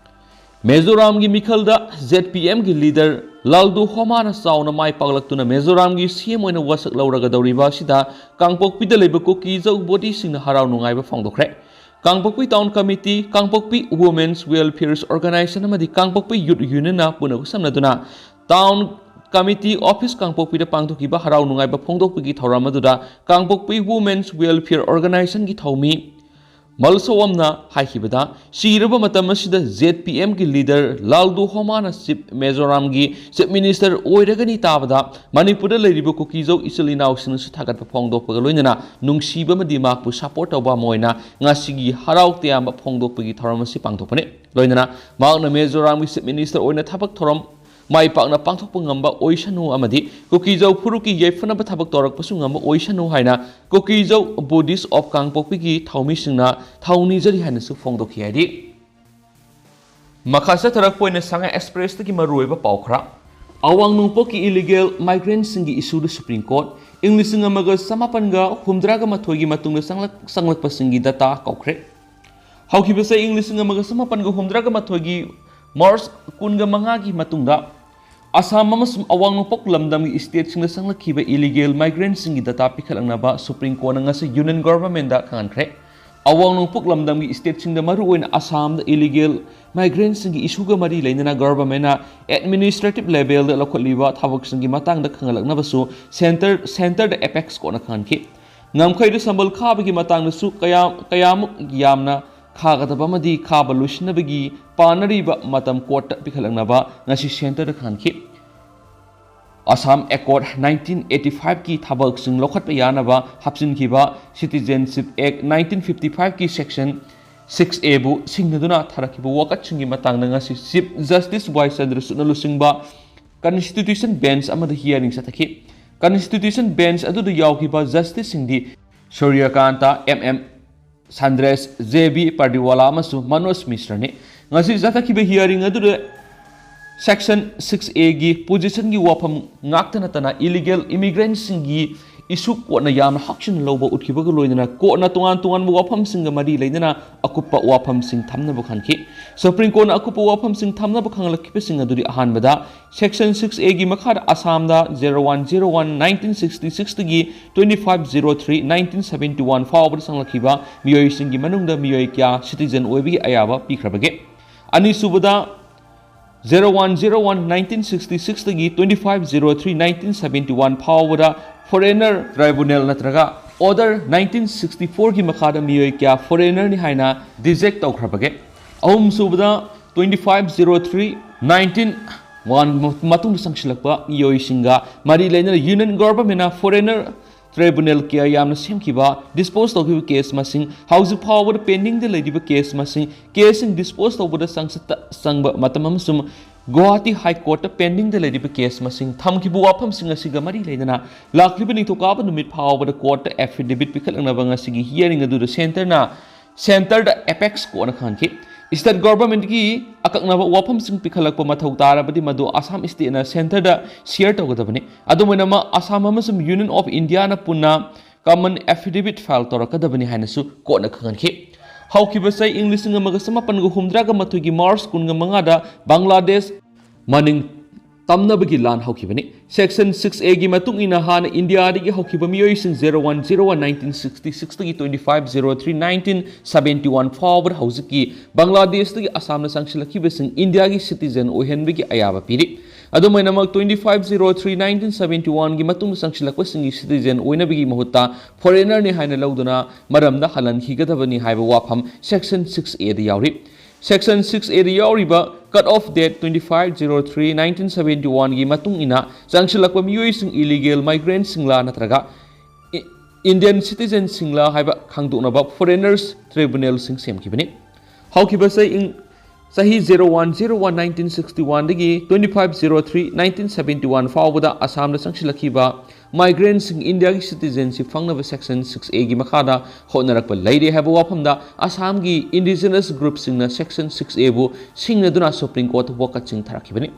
ꯃꯤꯖꯣꯔꯥꯝꯒꯤ ꯃꯤꯈꯜꯗ ZPMꯒꯤ leader ꯂꯥꯜꯗꯨ ꯍꯣꯃꯥꯅ ꯆꯥꯎꯅ ꯃꯥꯏ ꯄꯥꯛꯂꯛꯇꯨꯅ ꯃꯤꯖꯣꯔꯥꯝꯒꯤ CM ꯑꯣꯏꯅ ꯋꯥꯁꯛ ꯂꯧꯔꯒꯗꯧꯔꯤꯕ ꯑꯁꯤꯗ ꯀꯥꯡꯄꯣꯛꯄꯤꯗ ꯂꯩꯕ ꯀꯨꯀꯤꯖꯧ ꯕꯣꯗꯤꯁꯤꯡꯅ ꯍꯔꯥꯎ ꯅꯨꯡꯉꯥꯏꯕ ꯐꯣꯡꯗꯣꯛꯈ꯭ꯔꯦ꯫ ꯀꯥꯡꯄꯣꯛꯄꯤ Town Committee, ꯀꯥꯡꯄꯣꯛꯄꯤ Women's Welfare Organization ꯑꯃꯗꯤ ꯀꯥꯡꯄꯣꯛꯄꯤ Youth Unionꯅ ꯄꯨꯟꯅ ꯈꯨꯠꯁꯝꯅꯗꯨꯅ Town Committee Office ꯀꯥꯡꯄꯣꯛꯄꯤꯗ ꯄꯥꯡꯊꯣꯛꯈꯤꯕ ꯍꯔꯥꯎ ꯅꯨꯡꯉꯥꯏꯕ ꯐꯣꯡꯗꯣꯛꯄꯒꯤ ꯊꯧꯔꯝ ꯑꯗꯨꯗ ꯀꯥꯡꯄꯣꯛꯄꯤ Women's Welfare Organizationꯒꯤ ꯊꯧꯃꯤ ꯃꯜꯁꯣꯋꯝꯅ ꯍꯥꯏꯈꯤꯕꯗ, ꯁꯤꯔꯕ ꯃꯇꯝ ꯑꯁꯤꯗ ZPMꯒꯤ leader ꯂꯥꯜꯗꯨ ꯍꯣꯃꯥꯅ Chief, ꯃꯤꯖꯣꯔꯥꯝꯒꯤ Chief Minister ꯑꯣꯏꯔꯒꯅꯤ ꯇꯥꯕꯗ ꯃꯅꯤꯄꯨꯔꯗ ꯂꯩꯔꯤꯕ ꯀꯨꯀꯤꯖꯧ ꯏꯆꯤꯜ ꯏꯅꯥꯎꯁꯤꯡꯅꯁꯨ ꯊꯥꯒꯠꯄ ꯐꯣꯡꯗꯣꯛꯄꯒ ꯂꯣꯏꯅꯅ ꯅꯨꯡꯁꯤꯕ ꯑꯃꯗꯤ ꯃꯍꯥꯛꯄꯨ support ꯇꯧꯕ ꯑꯃ ꯑꯣꯏꯅ ꯉꯁꯤꯒꯤ ꯍꯔꯥꯎ ꯇꯌꯥꯝꯕ ꯐꯣꯡꯗꯣꯛꯄꯒꯤ ꯊꯧꯔꯝ ꯑꯁꯤ ꯄꯥꯡꯊꯣꯛꯄꯅꯤ꯫ ꯂꯣꯏꯅꯅ ꯃꯍꯥꯛꯅ ꯃꯤꯖꯣꯔꯥꯝꯒꯤ Chief Minister ꯑꯣꯏꯅ ꯊꯕꯛ ꯊꯧꯔꯝ ꯃꯥꯏ ꯄꯥꯛꯅ ꯄꯥꯡꯊꯣꯛꯄ ꯉꯝꯕ ꯑꯣꯏꯁꯅꯨ ꯑꯃꯗꯤ ꯀꯨꯀꯤꯖꯧ ꯐꯨꯔꯨꯞꯀꯤ ꯌꯥꯏꯐꯅꯕ ꯊꯕꯛ ꯇꯧꯔꯛꯄꯁꯨ ꯉꯝꯕ ꯑꯣꯏꯁꯅꯨ ꯍꯥꯏꯅ ꯀꯨꯀꯤꯖꯧ Buddhist of ꯀꯥꯡꯄꯣꯛꯄꯤꯒꯤ ꯊꯧꯃꯤꯁꯤꯡꯅ ꯊꯧꯅꯤꯖꯔꯤ ꯍꯥꯏꯅꯁꯨ ꯐꯣꯡꯗꯣꯛꯈꯤ ꯍꯥꯏꯔꯤ꯫ ꯃꯈꯥ ꯆꯠꯊꯔꯛꯄ ꯑꯣꯏꯅ ꯁꯉꯥꯏ Expressꯇꯒꯤ ꯃꯔꯨꯑꯣꯏꯕ ꯄꯥꯎ ꯈꯔ꯫ ꯑꯋꯥꯡ ꯅꯣꯡꯄꯣꯛꯀꯤ ꯏꯂꯤꯒꯦꯜ ꯃꯥꯏꯒ꯭ꯔꯦꯟꯁꯤꯡꯒꯤ ꯏꯁꯨꯗ ꯁꯨꯄ꯭ꯔꯤꯝ ꯀꯣꯔꯠ ꯏꯪ ꯂꯤꯁꯤꯡ ꯑꯃꯒ ꯆꯃꯥꯄꯟꯒ ꯍꯨꯝꯗ꯭ꯔꯥꯒ ꯃꯥꯊꯣꯏꯒꯤ ꯃꯇꯨꯡꯗ ꯆꯪꯂꯛ-, ꯆꯪꯂꯛꯄꯁꯤꯡꯒꯤ ꯗꯇꯥ ꯀꯧꯈ꯭ꯔꯦ꯫ ꯍꯧꯈꯤꯕ ꯆꯍꯤ ꯏꯪ ꯂꯤꯁꯤꯡ ꯑꯃꯒ ꯆꯃꯥꯄꯟꯒ ꯍꯨꯝꯗ꯭ꯔꯥꯒ ꯃꯥꯊꯣꯏꯒꯤ ꯃꯥꯔꯆ ꯀꯨꯟꯒ ꯃꯉꯥꯒꯤ ꯃꯇꯨꯡꯗ ꯑꯁꯥꯝ ꯑꯃꯁꯨꯡ ꯑꯋꯥꯡ ꯅꯣꯡꯄꯣꯛ ꯂꯝꯗꯝꯒꯤ ꯁ꯭ꯇꯦꯠꯁꯤꯡꯗ ꯆꯪꯂꯛꯈꯤꯕ ꯏꯂꯤꯒꯦꯜ ꯃꯥꯏꯒ꯭ꯔꯦꯟꯁꯤꯡꯒꯤ ꯗꯇꯥ ꯄꯤꯈꯠꯂꯛꯅꯕ ꯁꯨꯄ꯭ꯔꯤꯝ ꯀꯣꯔꯠꯅ ꯉꯁꯤ ꯌꯨꯅꯤꯌꯟ ꯒꯣꯚꯔꯟꯃꯦꯟꯗ ꯈꯪꯍꯟꯈ꯭ꯔꯦ꯫ ꯑꯋꯥꯡ ꯅꯣꯡꯄꯣꯛ ꯂꯝꯗꯝꯒꯤ ꯁ꯭ꯇꯦꯠꯁꯤꯡꯗ, ꯃꯔꯨꯑꯣꯏꯅ ꯑꯁꯥꯝꯗ, ꯏꯂꯤꯒꯦꯜ ꯃꯥꯏꯒ꯭ꯔꯦꯟꯁꯤꯡꯒꯤ ꯏꯁꯨꯒ ꯃꯔꯤ ꯂꯩꯅꯅ ꯒꯣꯚꯔꯟꯃꯦꯟꯠꯅ ꯑꯦꯗꯃꯤꯅꯤꯁꯇ꯭ꯔꯦꯇꯤꯚ ꯂꯦꯚꯦꯜꯗ ꯂꯧꯈꯠꯂꯤꯕ ꯊꯕꯛꯁꯤꯡꯒꯤ ꯃꯇꯥꯡꯗ ꯈꯪꯍꯜꯂꯛꯅꯕꯁꯨ ꯁꯦꯟꯇꯔ, ꯁꯦꯟꯇꯔꯗ ꯑꯦꯄꯦꯛꯁ ꯀꯣꯔꯠꯅ ꯈꯪꯍꯟꯈꯤ꯫ ꯉꯝꯈꯩꯗ ꯁꯝꯕꯜ ꯈꯥꯕꯒꯤ ꯃꯇꯥꯡꯗꯁꯨ ꯀꯌꯥ-, ꯀꯌꯥꯃꯨꯛ ꯌꯥꯝꯅ ꯈꯥꯒꯗꯕ ꯑꯃꯗꯤ ꯈꯥꯕ ꯂꯣꯏꯁꯤꯟꯅꯕꯒꯤ ꯄꯥꯅꯔꯤꯕ ꯃꯇꯝ ꯀꯣꯔꯠꯇ ꯄꯤꯈꯠꯂꯛꯅꯕ ꯉꯁꯤ ꯁꯦꯟꯇꯔꯗ ꯈꯪꯍꯟꯈꯤ꯫ ꯑꯁꯥꯝ ꯑꯦꯀꯣꯔꯗ ꯅꯥꯏꯟꯇꯤꯟ ꯑꯩꯠꯇꯤ ꯐꯥꯏꯚꯀꯤ ꯊꯕꯛꯁꯤꯡ ꯂꯧꯈꯠꯄ ꯌꯥꯅꯕ ꯍꯥꯞꯆꯤꯟꯈꯤꯕ ꯁꯤꯇꯤꯖꯦꯟꯁꯤꯞ ꯑꯦꯛ ꯅꯥꯏꯟꯇꯤꯟ ꯐꯤꯐꯇꯤ ꯐꯥꯏꯚꯀꯤ ꯁꯦꯛꯁꯟ ꯁꯤꯛꯁ ꯑꯦꯕꯨ ꯁꯤꯡꯅꯗꯨꯅ ꯊꯥꯔꯛꯈꯤꯕ ꯋꯥꯀꯠꯁꯤꯡꯒꯤ ꯃꯇꯥꯡꯗ ꯉꯁꯤ ꯆꯤꯐ ꯖꯁꯇꯤꯁ ꯋꯥꯏ ꯆꯟꯗ꯭ꯔꯆꯨꯗꯅ ꯂꯨꯆꯤꯡꯕ ꯀꯟꯁꯇꯤꯇ꯭ꯌꯨꯁꯟ ꯕꯦꯟꯆ ꯑꯃꯗ ꯍꯤꯌꯥꯔꯤꯡ ꯆꯠꯊꯈꯤ꯫ ꯀꯟꯁꯇꯤꯇ꯭ꯌꯨꯁꯟ ꯕꯦꯟꯆ ꯑꯗꯨꯗ ꯌꯥꯎꯈꯤꯕ ꯖꯁꯇꯤꯁꯁꯤꯡꯗꯤ ꯁꯨꯔ꯭ꯌꯀꯥꯟꯇ, ꯑꯦꯝ ꯑꯦꯝ ꯁꯟꯗ꯭ꯔꯦꯁ, ꯖꯦ ꯕꯤ ꯄꯥꯔꯗꯤꯋꯥꯂꯥ ꯑꯃꯁꯨꯡ ꯃꯅꯣꯖ ꯃꯤꯁ꯭ꯔꯅꯤ꯫ ꯉꯁꯤ ꯆꯠꯊꯈꯤꯕ ꯍꯤꯌꯥꯔꯤꯡ ꯑꯗꯨꯗ ꯁꯦꯛꯁꯟ ꯁꯤꯛꯁ ꯑꯦꯒꯤ ꯄꯣꯖꯤꯁꯟꯒꯤ ꯋꯥꯐꯝ ꯉꯥꯛꯇ ꯅꯠꯇꯅ ꯏꯂꯤꯒꯦꯜ ꯏꯃꯤꯒ꯭ꯔꯦꯟꯠꯁꯤꯡꯒꯤ ꯏꯁꯨ ꯀꯣꯔꯠꯅ ꯌꯥꯝꯅ ꯍꯛꯆꯤꯟꯅ ꯂꯧꯕ ꯎꯠꯈꯤꯕꯒ ꯂꯣꯏꯅꯅ ꯀꯣꯔꯠꯅ ꯇꯣꯉꯥꯟ ꯇꯣꯉꯥꯟꯕ ꯋꯥꯐꯝꯁꯤꯡꯒ ꯃꯔꯤ ꯂꯩꯅꯅ ꯑꯀꯨꯞꯄ ꯋꯥꯐꯝꯁꯤꯡ ꯊꯝꯅꯕ ꯈꯟꯈꯤ꯫ ꯁꯨꯄ꯭ꯔꯤꯝ ꯀꯣꯔꯠꯅ ꯑꯀꯨꯞꯄ ꯋꯥꯐꯝꯁꯤꯡ ꯊꯝꯅꯕ ꯈꯪꯍꯜꯂꯛꯈꯤꯕꯁꯤꯡ ꯑꯗꯨꯗꯤ ꯑꯍꯥꯟꯕꯗ ꯁꯦꯛꯁꯟ ꯁꯤꯛꯁ ꯑꯦꯒꯤ ꯃꯈꯥꯗ ꯑꯁꯥꯝꯗ zero one zero one nineteen sixty ꯁꯤꯛꯁꯇꯒꯤ twenty five zero three nineteen seventy one ꯐꯥꯎꯕꯗ ꯆꯪꯂꯛꯈꯤꯕ ꯃꯤꯑꯣꯏꯁꯤꯡꯒꯤ ꯃꯅꯨꯡꯗ ꯃꯤꯑꯣꯏ ꯀꯌꯥ ꯁꯤꯇꯤꯖꯟ ꯑꯣꯏꯕꯒꯤ ꯑꯌꯥꯕ ꯄꯤꯈ꯭ꯔꯕꯒꯦ? ꯑꯅꯤꯁꯨꯕꯗ, zero one zero one nineteen sixty ꯁꯤꯛꯁꯇꯒꯤ twenty five zero three nineteen seventy one ꯐꯥꯎꯕꯗ ꯐꯣꯔꯦꯅꯔ ꯇ꯭ꯔꯥꯏꯕꯨꯅꯦꯜ ꯅꯠꯇ꯭ꯔꯒ ꯑꯣꯔꯗꯔ ꯅꯥꯏꯟꯇꯤꯟ ꯁꯤꯛꯁꯇꯤ ꯐꯣꯔꯒꯤ ꯃꯈꯥꯗ ꯃꯤꯑꯣꯏ ꯀꯌꯥ ꯐꯣꯔꯦꯅꯔꯅꯤ ꯍꯥꯏꯅ ꯗꯤꯖꯦꯛ ꯇꯧꯈ꯭ꯔꯕꯒꯦ? ꯑꯍꯨꯝꯁꯨꯕꯗ, twenty five zero three nineteen one ꯃꯇꯨꯡꯗ ꯆꯪꯁꯤꯜꯂꯛꯄ ꯃꯤꯑꯣꯏꯁꯤꯡꯒ ꯃꯔꯤ ꯂꯩꯅꯅ ꯌꯨꯅꯤꯌꯟ ꯒꯣꯚꯔꯟꯃꯦꯟꯠꯅ ꯐꯣꯔꯦꯅꯔ ꯇ꯭ꯔꯥꯏꯕꯨꯅꯦꯜ ꯀꯌꯥ ꯌꯥꯝꯅ ꯁꯦꯝꯈꯤꯕ, ꯗꯤꯁꯄꯣꯖ ꯇꯧꯈꯤꯕ ꯀꯦꯁ ꯃꯁꯤꯡ, ꯍꯧꯖꯤꯛ ꯐꯥꯎꯕꯗ ꯄꯦꯟꯗꯤꯡꯗ ꯂꯩꯔꯤꯕ ꯀꯦꯁ ꯃꯁꯤꯡ, ꯀꯦꯁꯁꯤꯡ ꯗꯤꯁꯄꯣꯖ ꯇꯧꯕꯗ ꯆꯪꯁꯤꯠꯇ ꯆꯪꯕ ꯃꯇꯝ ꯑꯃꯁꯨꯡ ꯒꯨꯋꯥꯍꯥꯇꯤ ꯍꯥꯏ ꯀꯣꯔꯠꯇ ꯄꯦꯟꯗꯤꯡꯗ ꯂꯩꯔꯤꯕ ꯀꯦꯁ ꯃꯁꯤꯡ ꯊꯝꯈꯤꯕ ꯋꯥꯐꯝꯁꯤꯡ ꯑꯁꯤꯒ ꯃꯔꯤ ꯂꯩꯅꯅ ꯂꯥꯛꯂꯤꯕ ꯅꯤꯡꯊꯧꯀꯥꯕ ꯅꯨꯃꯤꯠ ꯐꯥꯎꯕꯗ ꯀꯣꯔꯠꯇ ꯑꯦꯐꯤꯗꯦꯚꯤꯠ ꯄꯤꯈꯠꯂꯛꯅꯕ ꯉꯁꯤꯒꯤ ꯍꯤꯌꯥꯔꯤꯡ ꯑꯗꯨꯗ ꯁꯦꯟꯇꯔꯅ, ꯁꯦꯟꯇꯔꯗ ꯑꯦꯄꯦꯛꯁ ꯀꯣꯔꯠꯅ ꯈꯪꯍꯟꯈꯤ꯫ State governmentꯀꯤ ꯑꯀꯛꯅꯕ ꯋꯥꯐꯝꯁꯤꯡ ꯄꯤꯈꯠꯂꯛꯄ ꯃꯊꯧ ꯇꯥꯔꯕꯗꯤ ꯃꯗꯨ ꯑꯁꯥꯝ stateꯅ centreꯗ share ꯇꯧꯒꯗꯕꯅꯤ꯫ ꯑꯗꯨꯝ ꯑꯣꯏꯅꯃꯛ, ꯑꯁꯥꯝ ꯑꯃꯁꯨꯡ Union of Indiaꯅ ꯄꯨꯟꯅ common affidavit file ꯇꯧꯔꯛꯀꯗꯕꯅꯤ ꯍꯥꯏꯅꯁꯨ courtꯅ ꯈꯪꯍꯟꯈꯤ꯫ ꯍꯧꯈꯤꯕ ꯆꯍꯤ ꯏꯪ ꯂꯤꯁꯤꯡ ꯑꯃꯒ ꯆꯃꯥꯄꯟꯒ ꯍꯨꯝꯗ꯭ꯔꯥꯒ ꯃꯥꯊꯣꯏꯒꯤ March ꯀꯨꯟꯒ ꯃꯉꯥꯗ ꯕꯪꯒ꯭ꯂꯥꯗꯦꯁ ꯃꯅꯤꯡ ꯇꯝꯅꯕꯒꯤ ꯂꯥꯟ ꯍꯧꯈꯤꯕꯅꯤ꯫ Section six Aꯒꯤ ꯃꯇꯨꯡ ꯏꯟꯅ, ꯍꯥꯟꯅ ꯏꯟꯗꯤꯌꯥꯗꯒꯤ ꯍꯧꯈꯤꯕ ꯃꯤꯑꯣꯏꯁꯤꯡ zero one zero one nineteen sixty sixꯇꯒꯤ twenty five zero three nineteen seventy one ꯐꯥꯎꯕꯗ ꯍꯧꯖꯤꯛꯀꯤ ꯕꯪꯒ꯭ꯂꯥꯗꯦꯁꯇꯒꯤ ꯑꯁꯥꯝꯗ ꯆꯪꯁꯤꯜꯂꯛꯈꯤꯕꯁꯤꯡ ꯏꯟꯗꯤꯌꯥꯒꯤ citizen ꯑꯣꯏꯍꯟꯕꯒꯤ ꯑꯌꯥꯕ ꯄꯤꯔꯤ꯫ ꯑꯗꯨꯝ ꯑꯣꯏꯅꯃꯛ, twenty five zero three nineteen seventy oneꯒꯤ ꯃꯇꯨꯡꯗ ꯆꯪꯁꯤꯜꯂꯛꯄꯁꯤꯡꯒꯤ citizen ꯑꯣꯏꯅꯕꯒꯤ ꯃꯍꯨꯠꯇ foreignerꯅꯤ ꯍꯥꯏꯅ ꯂꯧꯗꯨꯅ ꯃꯔꯝꯗ ꯍꯜꯍꯟꯈꯤꯒꯗꯕꯅꯤ ꯍꯥꯏꯕ ꯋꯥꯐꯝ Section six Aꯗ ꯌꯥꯎꯔꯤ꯫ Section six Aꯗ ꯌꯥꯎꯔꯤꯕ cut off date twenty five zero three nineteen seventy oneꯒꯤ ꯃꯇꯨꯡ ꯏꯟꯅ, ꯆꯪꯁꯤꯜꯂꯛꯄ ꯃꯤꯑꯣꯏꯁꯤꯡ illegal migrantꯁꯤꯡꯂꯥ ꯅꯠꯇ꯭ꯔꯒ ꯏ-, Indian citizenꯁꯤꯡꯂꯥ ꯍꯥꯏꯕ ꯈꯪꯗꯣꯛꯅꯕ foreigners tribunalꯁꯤꯡ ꯁꯦꯝꯈꯤꯕꯅꯤ꯫ ꯍꯧꯈꯤꯕ ꯆꯍꯤ ꯏꯪ, ꯆꯍꯤ zero one zero one nineteen sixty oneꯗꯒꯤ twenty five zero three nineteen seventy one ꯐꯥꯎꯕꯗ ꯑꯁꯥꯝꯗ ꯆꯪꯁꯤꯜꯂꯛꯈꯤꯕ migrantꯁꯤꯡ ꯏꯟꯗꯤꯌꯥꯒꯤ citizenship ꯐꯪꯅꯕ Section six Aꯒꯤ ꯃꯈꯥꯗ ꯍꯣꯠꯅꯔꯛꯄ ꯂꯩꯔꯦ ꯍꯥꯏꯕ ꯋꯥꯐꯝꯗ ꯑꯁꯥꯝꯒꯤ indigenous groupꯁꯤꯡꯅ Section six Aꯕꯨ ꯁꯤꯡꯅꯗꯨꯅ Supreme Courtꯇ ꯋꯥꯀꯠꯁꯤꯡ ꯊꯥꯔꯛꯈꯤꯕꯅꯤ꯫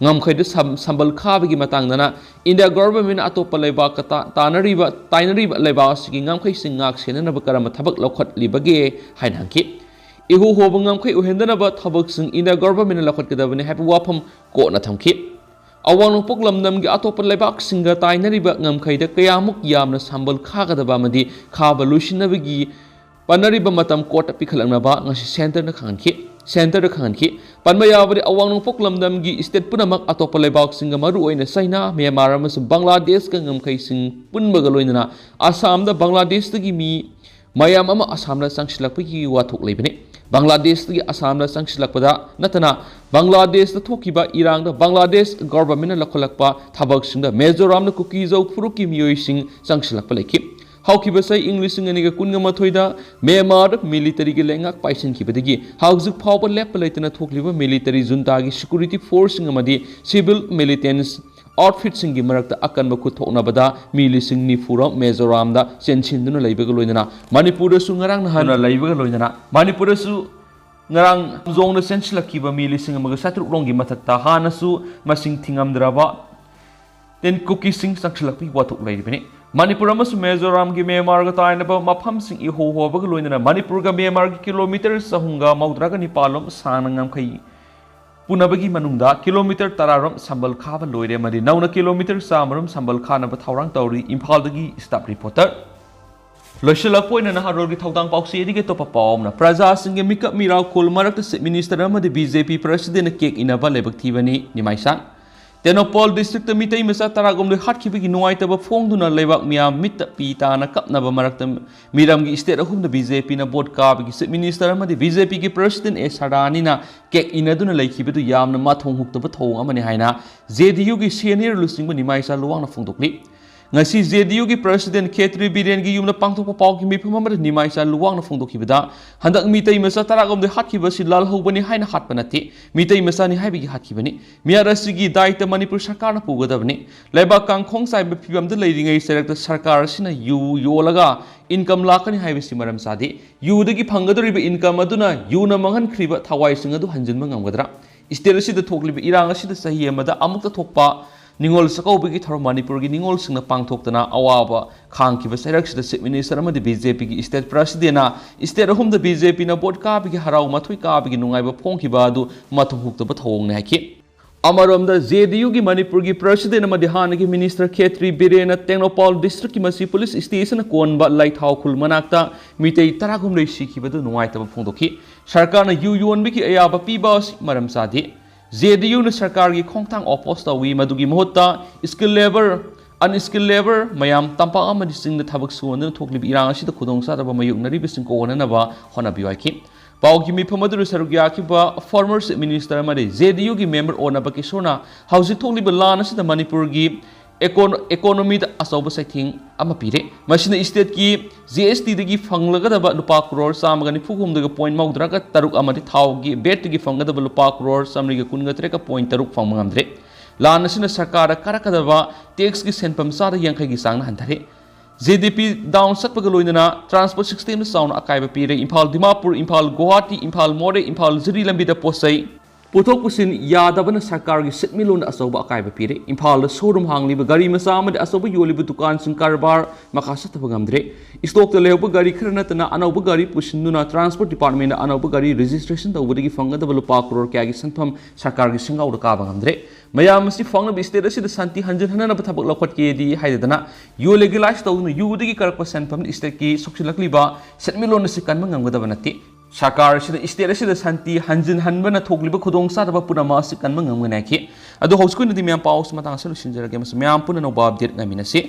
ꯉꯝꯈꯩꯗ ꯁꯝ-, ꯁꯝꯕꯜ ꯈꯥꯕꯒꯤ ꯃꯇꯥꯡꯗꯅ ꯏꯟꯗꯤꯌꯥ governmentꯅ ꯑꯇꯣꯞꯄ ꯂꯩꯕꯥꯛꯀ ꯇꯥ-, ꯇꯥꯅꯔꯤꯕ, ꯇꯥꯏꯅꯔꯤꯕ ꯂꯩꯕꯥꯛ ꯑꯁꯤꯒꯤ ꯉꯝꯈꯩꯁꯤꯡ ꯉꯥꯛ ꯁꯦꯟꯅꯅꯕ ꯀꯔꯝꯕ ꯊꯕꯛ ꯂꯧꯈꯠꯂꯤꯕꯒꯦ ꯍꯥꯏꯅ ꯍꯪꯈꯤ꯫ ꯏꯍꯨ ꯍꯨꯕ ꯉꯝꯈꯩ ꯑꯣꯏꯍꯟꯗꯅꯕ ꯊꯕꯛꯁꯤꯡ ꯏꯟꯗꯤꯌꯥ governmentꯅ ꯂꯧꯈꯠꯀꯗꯕꯅꯤ ꯍꯥꯏꯕ ꯋꯥꯐꯝ courtꯅ ꯊꯝꯈꯤ꯫ ꯑꯋꯥꯡ ꯅꯣꯡꯄꯣꯛ ꯂꯝꯗꯝꯒꯤ ꯑꯇꯣꯞꯄ ꯂꯩꯕꯥꯛꯁꯤꯡꯒ ꯇꯥꯏꯅꯔꯤꯕ ꯉꯝꯈꯩꯗ ꯀꯌꯥꯃꯨꯛ ꯌꯥꯝꯅ ꯁꯝꯕꯜ ꯈꯥꯒꯗꯕ ꯑꯃꯗꯤ ꯈꯥꯕ ꯂꯣꯏꯁꯤꯟꯅꯕꯒꯤ ꯄꯟꯅꯔꯤꯕ ꯃꯇꯝ courtꯇ ꯄꯤꯈꯠꯂꯛꯅꯕ ꯉꯁꯤ centreꯅ ꯈꯪꯍꯟꯈꯤ꯫ Centreꯗ ꯈꯪꯍꯟꯈꯤ꯫ ꯄꯟꯕ ꯌꯥꯕꯗꯤ, ꯑꯋꯥꯡ ꯅꯣꯡꯄꯣꯛ ꯂꯝꯗꯝꯒꯤ state ꯄꯨꯝꯅꯃꯛ ꯑꯇꯣꯞꯄ ꯂꯩꯕꯥꯛꯁꯤꯡꯒ, ꯃꯔꯨꯑꯣꯏꯅ ꯆꯩꯅꯥ, ꯃ꯭ꯌꯥꯟꯃꯥꯔ ꯑꯃꯁꯨꯡ ꯕꯪꯒ꯭ꯂꯥꯗꯦꯁꯀ ꯉꯝꯈꯩꯁꯤꯡ ꯄꯨꯟꯕꯒ ꯂꯣꯏꯅꯅ ꯑꯁꯥꯝꯗ ꯕꯪꯒ꯭ꯂꯥꯗꯦꯁꯇꯒꯤ ꯃꯤ ꯃꯌꯥꯝ ꯑꯃ ꯑꯁꯥꯝꯗ ꯆꯪꯁꯤꯜꯂꯛꯄꯒꯤ ꯋꯥꯊꯣꯛ ꯂꯩꯕꯅꯤ꯫ ꯕꯪꯒ꯭ꯂꯥꯗꯦꯁꯇꯒꯤ ꯑꯁꯥꯝꯗ ꯆꯪꯁꯤꯜꯂꯛꯄꯗ ꯅꯠꯇꯅ, ꯕꯪꯒ꯭ꯂꯥꯗꯦꯁꯇ ꯊꯣꯛꯈꯤꯕ ꯏꯔꯥꯡꯗ ꯕꯪꯒ꯭ꯂꯥꯗꯦꯁ governmentꯅ ꯂꯧꯈꯠꯂꯛꯄ ꯊꯕꯛꯁꯤꯡꯗ ꯃꯤꯖꯣꯔꯥꯝꯗ ꯀꯨꯀꯤ-ꯖꯧ ꯐꯨꯔꯨꯞꯀꯤ ꯃꯤꯑꯣꯏꯁꯤꯡ ꯆꯪꯁꯤꯜꯂꯛꯄ ꯂꯩꯈꯤ꯫ ꯍꯧꯈꯤꯕ ꯆꯍꯤ ꯏꯪ ꯂꯤꯁꯤꯡ ꯑꯅꯤꯒ ꯀꯨꯟꯒ ꯃꯥꯊꯣꯏꯗ ꯃ꯭ꯌꯥꯟꯃꯥꯔꯗ militaryꯒꯤ ꯂꯩꯉꯥꯛ ꯄꯥꯏꯁꯤꯟꯈꯤꯕꯗꯒꯤ ꯍꯧꯖꯤꯛ ꯐꯥꯎꯕ ꯂꯦꯞꯄ ꯂꯩꯇꯅ ꯊꯣꯛꯂꯤꯕ military juntaꯒꯤ security forceꯁꯤꯡ ꯑꯃꯗꯤ civil militants outfitꯁꯤꯡꯒꯤ ꯃꯔꯛꯇ ꯑꯀꯟꯕ ꯈꯨꯠ ꯊꯣꯛꯅꯕꯗ ꯃꯤ ꯂꯤꯁꯤꯡ ꯅꯤꯐꯨꯔꯣꯝ ꯃꯤꯖꯣꯔꯥꯝꯗ ꯆꯦꯟꯁꯤꯟꯗꯨꯅ ꯂꯩꯕꯒ ꯂꯣꯏꯅꯅ ꯃꯅꯤꯄꯨꯔꯗꯁꯨ ꯉꯔꯥꯡ ꯅꯍꯥꯟ ꯂꯩꯕꯒ ꯂꯣꯏꯅꯅ ꯃꯅꯤꯄꯨꯔꯗꯁꯨ ꯉꯔꯥꯡ ꯖꯣꯡꯗ ꯆꯦꯟꯁꯤꯜꯂꯛꯈꯤꯕ ꯃꯤ ꯂꯤꯁꯤꯡ ꯑꯃꯒ ꯆꯥꯇ꯭ꯔꯨꯛ ꯔꯣꯝꯒꯤ ꯃꯊꯛꯇ ꯍꯥꯟꯅꯁꯨ ꯃꯁꯤꯡ ꯊꯤꯉꯝꯗ꯭ꯔꯕ ꯇꯦꯟ ꯀꯨꯀꯤꯁꯤꯡ ꯆꯪꯁꯤꯜꯂꯛꯄꯒꯤ ꯋꯥꯊꯣꯛ ꯂꯩꯔꯤꯕꯅꯤ꯫ ꯃꯅꯤꯄꯨꯔ ꯑꯃꯁꯨꯡ ꯃꯤꯖꯣꯔꯥꯝꯒꯤ ꯃ꯭ꯌꯥꯟꯃꯥꯔꯒ ꯇꯥꯏꯅꯕ ꯃꯐꯝꯁꯤꯡ ꯏꯍꯣ ꯍꯣꯕꯒ ꯂꯣꯏꯅꯅ ꯃꯅꯤꯄꯨꯔꯒ ꯃ꯭ꯌꯥꯟꯃꯥꯔꯒꯤ ꯀꯤꯂꯣꯃꯤꯇꯔ ꯆꯍꯨꯝꯒ ꯃꯧꯗ꯭ꯔꯥꯒ ꯅꯤꯄꯥꯜ ꯂꯣꯝ ꯁꯥꯡꯅ ꯉꯝꯈꯩ ꯄꯨꯅꯕꯒꯤ ꯃꯅꯨꯡꯗ ꯀꯤꯂꯣꯃꯤꯇꯔ ꯇꯔꯥ ꯔꯣꯝ ꯁꯝꯕꯜ ꯈꯥꯕ ꯂꯣꯏꯔꯦ ꯑꯃꯗꯤ ꯅꯧꯅ ꯀꯤꯂꯣꯃꯤꯇꯔ ꯆꯥꯝꯃ ꯔꯣꯝ ꯁꯝꯕꯜ ꯈꯥꯅꯕ ꯊꯧꯔꯥꯡ ꯇꯧꯔꯤ꯫ ꯏꯝꯐꯥꯜꯗꯒꯤ staff reporter꯫ ꯂꯣꯏꯁꯤꯜꯂꯛꯄ ꯑꯣꯏꯅ ꯅꯍꯥꯔꯣꯜꯒꯤ ꯊꯧꯗꯥꯡ ꯄꯥꯎꯆꯦ ꯑꯗꯨꯒꯤ ꯑꯇꯣꯞꯄ ꯄꯥꯎ ꯑꯃꯅ, ꯄ꯭ꯔꯖꯥꯁꯤꯡꯒꯤ ꯃꯤꯀꯞ ꯃꯤꯔꯥꯎꯈꯣꯜ ꯃꯔꯛꯇ Chief Minister ꯑꯃꯗꯤ B J P President ꯀꯦꯛ ꯏꯟꯅꯕ ꯂꯥꯏꯕꯛ ꯊꯤꯕꯅꯤ꯫ ꯅꯤꯃꯥꯏꯁꯥꯡ꯫ ꯇꯦꯡꯅꯧꯄꯥꯜ district ꯃꯤꯇꯩ ꯃꯆꯥ ꯇꯔꯥꯒꯨꯝꯂꯣꯏ ꯍꯥꯠꯈꯤꯕꯒꯤ ꯅꯨꯡꯉꯥꯏꯇꯕ ꯐꯣꯡꯗꯨꯅ ꯂꯩꯕꯥꯛ ꯃꯤꯌꯥꯝ ꯃꯤꯠꯇ ꯄꯤ ꯇꯥꯅ ꯀꯞꯅꯕ ꯃꯔꯛꯇ ꯃꯤꯔꯝꯒꯤ state ꯑꯍꯨꯝꯗ B J P ꯅ vote ꯀꯥꯕꯒꯤ Chief Minister ꯑꯃꯗꯤ B J P ꯒꯤ President ꯑꯦ ꯁꯥꯗꯥꯅꯤꯅ ꯀꯦꯛ ꯏꯟꯅꯗꯨꯅ ꯂꯩꯈꯤꯕꯗꯨ ꯌꯥꯝꯅ ꯃꯊꯣꯡ ꯍꯨꯛꯇꯕ ꯊꯧꯑꯣꯡ ꯑꯃꯅꯤ ꯍꯥꯏꯅ J D U ꯒꯤ senior ꯂꯨꯆꯤꯡꯕ ꯅꯤꯃꯥꯏꯆꯥ ꯂꯨꯋꯥꯡꯅ ꯐꯣꯡꯗꯣꯛꯂꯤ꯫ ꯉꯁꯤ J D U ꯒꯤ President ꯈꯦꯇ꯭ꯔꯤ ꯕꯤꯔꯦꯟꯒꯤ ꯌꯨꯝꯗ ꯄꯥꯡꯊꯣꯛꯄ ꯄꯥꯎꯒꯤ ꯃꯤꯐꯝ ꯑꯃꯗ ꯅꯤꯃꯥꯏꯆꯥ ꯂꯨꯋꯥꯡꯅ ꯐꯣꯡꯗꯣꯛꯈꯤꯕꯗ, ꯍꯟꯗꯛ ꯃꯤꯇꯩ ꯃꯆꯥ ꯇꯔꯥꯒꯨꯝꯂꯣꯏ ꯍꯥꯠꯈꯤꯕ ꯑꯁꯤ ꯂꯥꯜꯍꯧꯕꯅꯤ ꯍꯥꯏꯅ ꯍꯥꯠꯄ ꯅꯠꯇꯦ, ꯃꯤꯇꯩ ꯃꯆꯥꯅꯤ ꯍꯥꯏꯕꯒꯤ ꯍꯥꯠꯈꯤꯕꯅꯤ꯫ ꯃꯤꯍꯥꯠ ꯑꯁꯤꯒꯤ ꯗꯥꯏꯇ ꯃꯅꯤꯄꯨꯔ ꯁꯔꯀꯥꯔꯅ ꯄꯨꯒꯗꯕꯅꯤ꯫ ꯂꯩꯕꯥꯛ ꯀꯥꯡꯈꯣꯡ ꯆꯥꯏꯕ ꯐꯤꯕꯝꯗ ꯂꯩꯔꯤꯉꯩ ꯆꯩꯔꯛꯇ ꯁꯔꯀꯥꯔ ꯑꯁꯤꯅ ꯌꯨ ꯌꯣꯜꯂꯒ income ꯂꯥꯛꯀꯅꯤ ꯍꯥꯏꯕꯁꯤ ꯃꯔꯝ ꯆꯥꯗꯦ꯫ ꯌꯨꯗꯒꯤ ꯐꯪꯒꯗꯧꯔꯤꯕ income ꯑꯗꯨꯅ ꯌꯨꯅ ꯃꯥꯡꯍꯟꯈ꯭ꯔꯤꯕ ꯊꯋꯥꯏꯁꯤꯡ ꯑꯗꯨ ꯍꯟꯖꯤꯟꯕ ꯉꯝꯒꯗ꯭ꯔꯥ? State ꯑꯁꯤꯗ ꯊꯣꯛꯂꯤꯕ ꯏꯔꯥꯡ ꯑꯁꯤꯗ ꯆꯍꯤ ꯑꯃꯗ ꯑꯃꯨꯛꯇ ꯊꯣꯛꯄ ꯅꯤꯉꯣꯜ ꯆꯥꯛꯀꯧꯕꯒꯤ ꯊꯧꯔꯝ ꯃꯅꯤꯄꯨꯔꯒꯤ ꯅꯤꯉꯣꯜꯁꯤꯡꯅ ꯄꯥꯡꯊꯣꯛꯇꯅ ꯑꯋꯥꯕ ꯈꯥꯡꯈꯤꯕ ꯆꯩꯔꯛꯁꯤꯗ Chief Minister ꯑꯃꯗꯤ B J P ꯒꯤ state President ꯅ state ꯑꯍꯨꯝꯗ B J P ꯅ vote ꯀꯥꯕꯒꯤ ꯍꯔꯥꯎ ꯃꯊꯣꯏ ꯀꯥꯕꯒꯤ ꯅꯨꯡꯉꯥꯏꯕ ꯐꯣꯡꯈꯤꯕ ꯑꯗꯨ ꯃꯊꯧ ꯍꯨꯛꯇꯕ ꯊꯧꯑꯣꯡꯅꯤ ꯍꯥꯏꯈꯤ꯫ ꯑꯃꯔꯣꯝꯗ J D U ꯒꯤ ꯃꯅꯤꯄꯨꯔꯒꯤ President ꯑꯃꯗꯤ ꯍꯥꯟꯅꯒꯤ Minister ꯈꯦꯇ꯭ꯔꯤ ꯕꯤꯔꯦꯟꯅ ꯇꯦꯡꯅꯧꯄꯥꯜ district ꯀꯤ ꯃꯁꯤ police station ꯅ ꯀꯣꯟꯕ ꯂꯩꯊꯥꯎ ꯈꯨꯜ ꯃꯅꯥꯛꯇ ꯃꯤꯇꯩ ꯇꯔꯥꯒꯨꯝꯂꯣꯏ ꯁꯤꯈꯤꯕꯗꯨ ꯅꯨꯡꯉꯥꯏꯇꯕ ꯐꯣꯡꯗꯣꯛꯈꯤ꯫ ꯁꯔꯀꯥꯔꯅ ꯌꯨ ꯌꯣꯟꯕꯒꯤ ꯑꯌꯥꯕ ꯄꯤꯕ ꯑꯁꯤ ꯃꯔꯝ ꯆꯥꯗꯦ꯫ J D U ꯅ ꯁꯔꯀꯥꯔꯒꯤ ꯈꯣꯡꯊꯥꯡ oppose ꯇꯧꯏ, ꯃꯗꯨꯒꯤ ꯃꯍꯨꯠꯇ skilled labour, unskilled labour ꯃꯌꯥꯝ ꯇꯝꯄꯥꯛ ꯑꯃꯗꯤ ꯆꯤꯡꯗ ꯊꯕꯛ ꯁꯨꯍꯟꯗꯨꯅ ꯊꯣꯛꯂꯤꯕ ꯏꯔꯥꯡ ꯑꯁꯤꯗ ꯈꯨꯗꯣꯡꯆꯥꯗꯕ ꯃꯥꯌꯣꯛꯅꯔꯤꯕꯁꯤꯡ ꯀꯣꯛꯍꯟꯅꯅꯕ ꯍꯣꯠꯅꯕꯤꯌꯨ ꯍꯥꯏꯈꯤ꯫ ꯄꯥꯎꯒꯤ ꯃꯤꯐꯝ ꯑꯗꯨꯗ ꯁꯔꯨꯛ ꯌꯥꯈꯤꯕ former Chief Minister ꯑꯃꯗꯤ J D U ꯒꯤ member ꯑꯣꯅꯕ ꯀꯤꯁꯣꯔꯅ ꯍꯧꯖꯤꯛ ꯊꯣꯛꯂꯤꯕ ꯂꯥꯟ ꯑꯁꯤꯗ ꯃꯅꯤꯄꯨꯔꯒꯤ econo-, economy ꯗ ꯑꯆꯧꯕ ꯆꯩꯊꯦꯡ ꯑꯃ ꯄꯤꯔꯦ꯫ ꯃꯁꯤꯅ state ꯀꯤ G S T ꯗꯒꯤ ꯐꯪꯂꯒꯗꯕ ꯂꯨꯄꯥ ꯀ꯭ꯔꯣꯔ ꯆꯥꯝꯃꯒ ꯅꯤꯐꯨ ꯍꯨꯝꯗꯣꯏꯒ point ꯃꯧꯗ꯭ꯔꯥꯒ ꯇꯔꯨꯛ ꯑꯃꯗꯤ ꯊꯥꯎꯒꯤ vat ꯇꯒꯤ ꯐꯪꯒꯗꯕ ꯂꯨꯄꯥ ꯀ꯭ꯔꯣꯔ ꯆꯥꯃꯔꯤꯒ ꯀꯨꯟꯒ ꯇꯔꯦꯠꯀ point ꯇꯔꯨꯛ ꯐꯪꯕ ꯉꯝꯗ꯭ꯔꯦ꯫ ꯂꯥꯟ ꯑꯁꯤꯅ ꯁꯔꯀꯥꯔꯗ ꯀꯥꯔꯛꯀꯗꯕ tax ꯀꯤ ꯁꯦꯟꯐꯝ ꯆꯥꯗ ꯌꯥꯡꯈꯩꯒꯤ ꯆꯥꯡꯅ ꯍꯟꯊꯔꯦ꯫ ꯖꯦ ꯗꯤ ꯄꯤ ꯗꯥꯎꯟ ꯆꯠꯄꯒ ꯂꯣꯏꯅꯅ ꯇ꯭ꯔꯥꯟꯁꯄꯣꯔꯠ ꯁꯤꯁꯇꯦꯝꯗ ꯆꯥꯎꯅ ꯑꯀꯥꯏꯕ ꯄꯤꯔꯦ꯫ ꯏꯝꯐꯥꯜ ꯗꯤꯃꯥꯄꯨꯔ, ꯏꯝꯐꯥꯜ ꯒꯨꯋꯥꯍꯥꯇꯤ, ꯏꯝꯐꯥꯜ ꯃꯣꯔꯦ, ꯏꯝꯐꯥꯜ ꯖꯤꯔꯤ ꯂꯝꯕꯤꯗ ꯄꯣꯠ ꯆꯩ ꯄꯨꯊꯣꯛ ꯄꯨꯁꯤꯟ ꯌꯥꯗꯕꯅ ꯁꯔꯀꯥꯔꯒꯤ ꯁꯦꯟꯃꯤꯠꯂꯣꯟꯗ ꯑꯆꯧꯕ ꯑꯀꯥꯏꯕ ꯄꯤꯔꯦ꯫ ꯏꯝꯐꯥꯜꯗ ꯁꯣꯔꯨꯝ ꯍꯥꯡꯂꯤꯕ ꯒꯥꯔꯤ ꯃꯆꯥ ꯑꯃꯗꯤ ꯑꯆꯧꯕ ꯌꯣꯜꯂꯤꯕ ꯗꯨꯀꯥꯟꯁꯤꯡ ꯀꯔꯕꯥꯔ ꯃꯈꯥ ꯆꯠꯊꯕ ꯉꯝꯗ꯭ꯔꯦ꯫ ꯏꯁꯇꯣꯛꯇ ꯂꯩꯍꯧꯕ ꯒꯥꯔꯤ ꯈꯔ ꯅꯠꯇꯅ ꯑꯅꯧꯕ ꯒꯥꯔꯤ ꯄꯨꯁꯤꯟꯗꯨꯅ ꯇ꯭ꯔꯥꯟꯁꯄꯣꯔꯠ ꯗꯤꯄꯥꯔꯠꯃꯦꯟꯗ ꯑꯅꯧꯕ ꯒꯥꯔꯤ ꯔꯦꯖꯤꯁꯇ꯭ꯔꯦꯁꯟ ꯇꯧꯕꯗꯒꯤ ꯐꯪꯒꯗꯕ ꯂꯨꯄꯥ ꯀ꯭ꯔꯣꯔ ꯀꯌꯥꯒꯤ ꯁꯦꯟꯐꯝ ꯁꯔꯀꯥꯔꯒꯤ ꯁꯦꯡꯒꯥꯎꯗ ꯀꯥꯕ ꯉꯝꯗ꯭ꯔꯦ꯫ ꯃꯌꯥꯝ ꯑꯁꯤ ꯐꯪꯅꯕ ꯏꯁꯇꯦꯠ ꯑꯁꯤꯗ ꯁꯥꯟꯇꯤ ꯍꯟꯖꯤꯟꯍꯟꯅꯕ ꯊꯕꯛ ꯂꯧꯈꯠꯀꯦꯗꯤ ꯍꯥꯏꯗꯗꯅ ꯌꯨ ꯂꯦꯒꯦꯂꯥꯏꯁ ꯇꯧꯗꯨꯅ ꯌꯨꯗꯒꯤ ꯀꯥꯔꯛꯄ ꯁꯦꯟꯐꯝꯅ ꯏꯁꯇꯦꯠꯀꯤ ꯁꯣꯛꯆꯤꯜꯂꯛꯂꯤꯕ ꯁꯦꯟꯃꯤꯠꯂꯣꯟ ꯑꯁꯤ ꯀꯟꯕ ꯉꯝꯒꯗꯕ ꯅꯠꯇꯦ꯫ ꯁꯔꯀꯥꯔ ꯑꯁꯤꯅ ꯏꯁꯇꯦꯠ ꯑꯁꯤꯗ ꯁꯥꯟꯇꯤ ꯍꯟꯖꯤꯟꯍꯟꯕꯅ ꯊꯣꯛꯂꯤꯕ ꯈꯨꯗꯣꯡꯆꯥꯗꯕ ꯄꯨꯝꯅꯃꯛ ꯑꯁꯤ ꯀꯟꯕ ꯉꯝꯒꯅꯤ ꯍꯥꯏꯈꯤ꯫ ꯑꯗꯣ ꯍꯧꯖꯤꯛꯀꯤ ꯑꯣꯏꯅꯗꯤ ꯃꯌꯥꯝ ꯄꯥꯎ ꯑꯁꯤ ꯃꯇꯥꯡ ꯑꯁꯤꯗ ꯂꯣꯏꯁꯤꯟꯖꯔꯒꯦ ꯑꯃꯁꯨꯡ ꯃꯌꯥꯝ ꯄꯨꯟꯅ ꯑꯅꯧꯕ ꯑꯞꯗꯦꯠ ꯉꯥꯏꯃꯤꯟꯅꯁꯤ꯫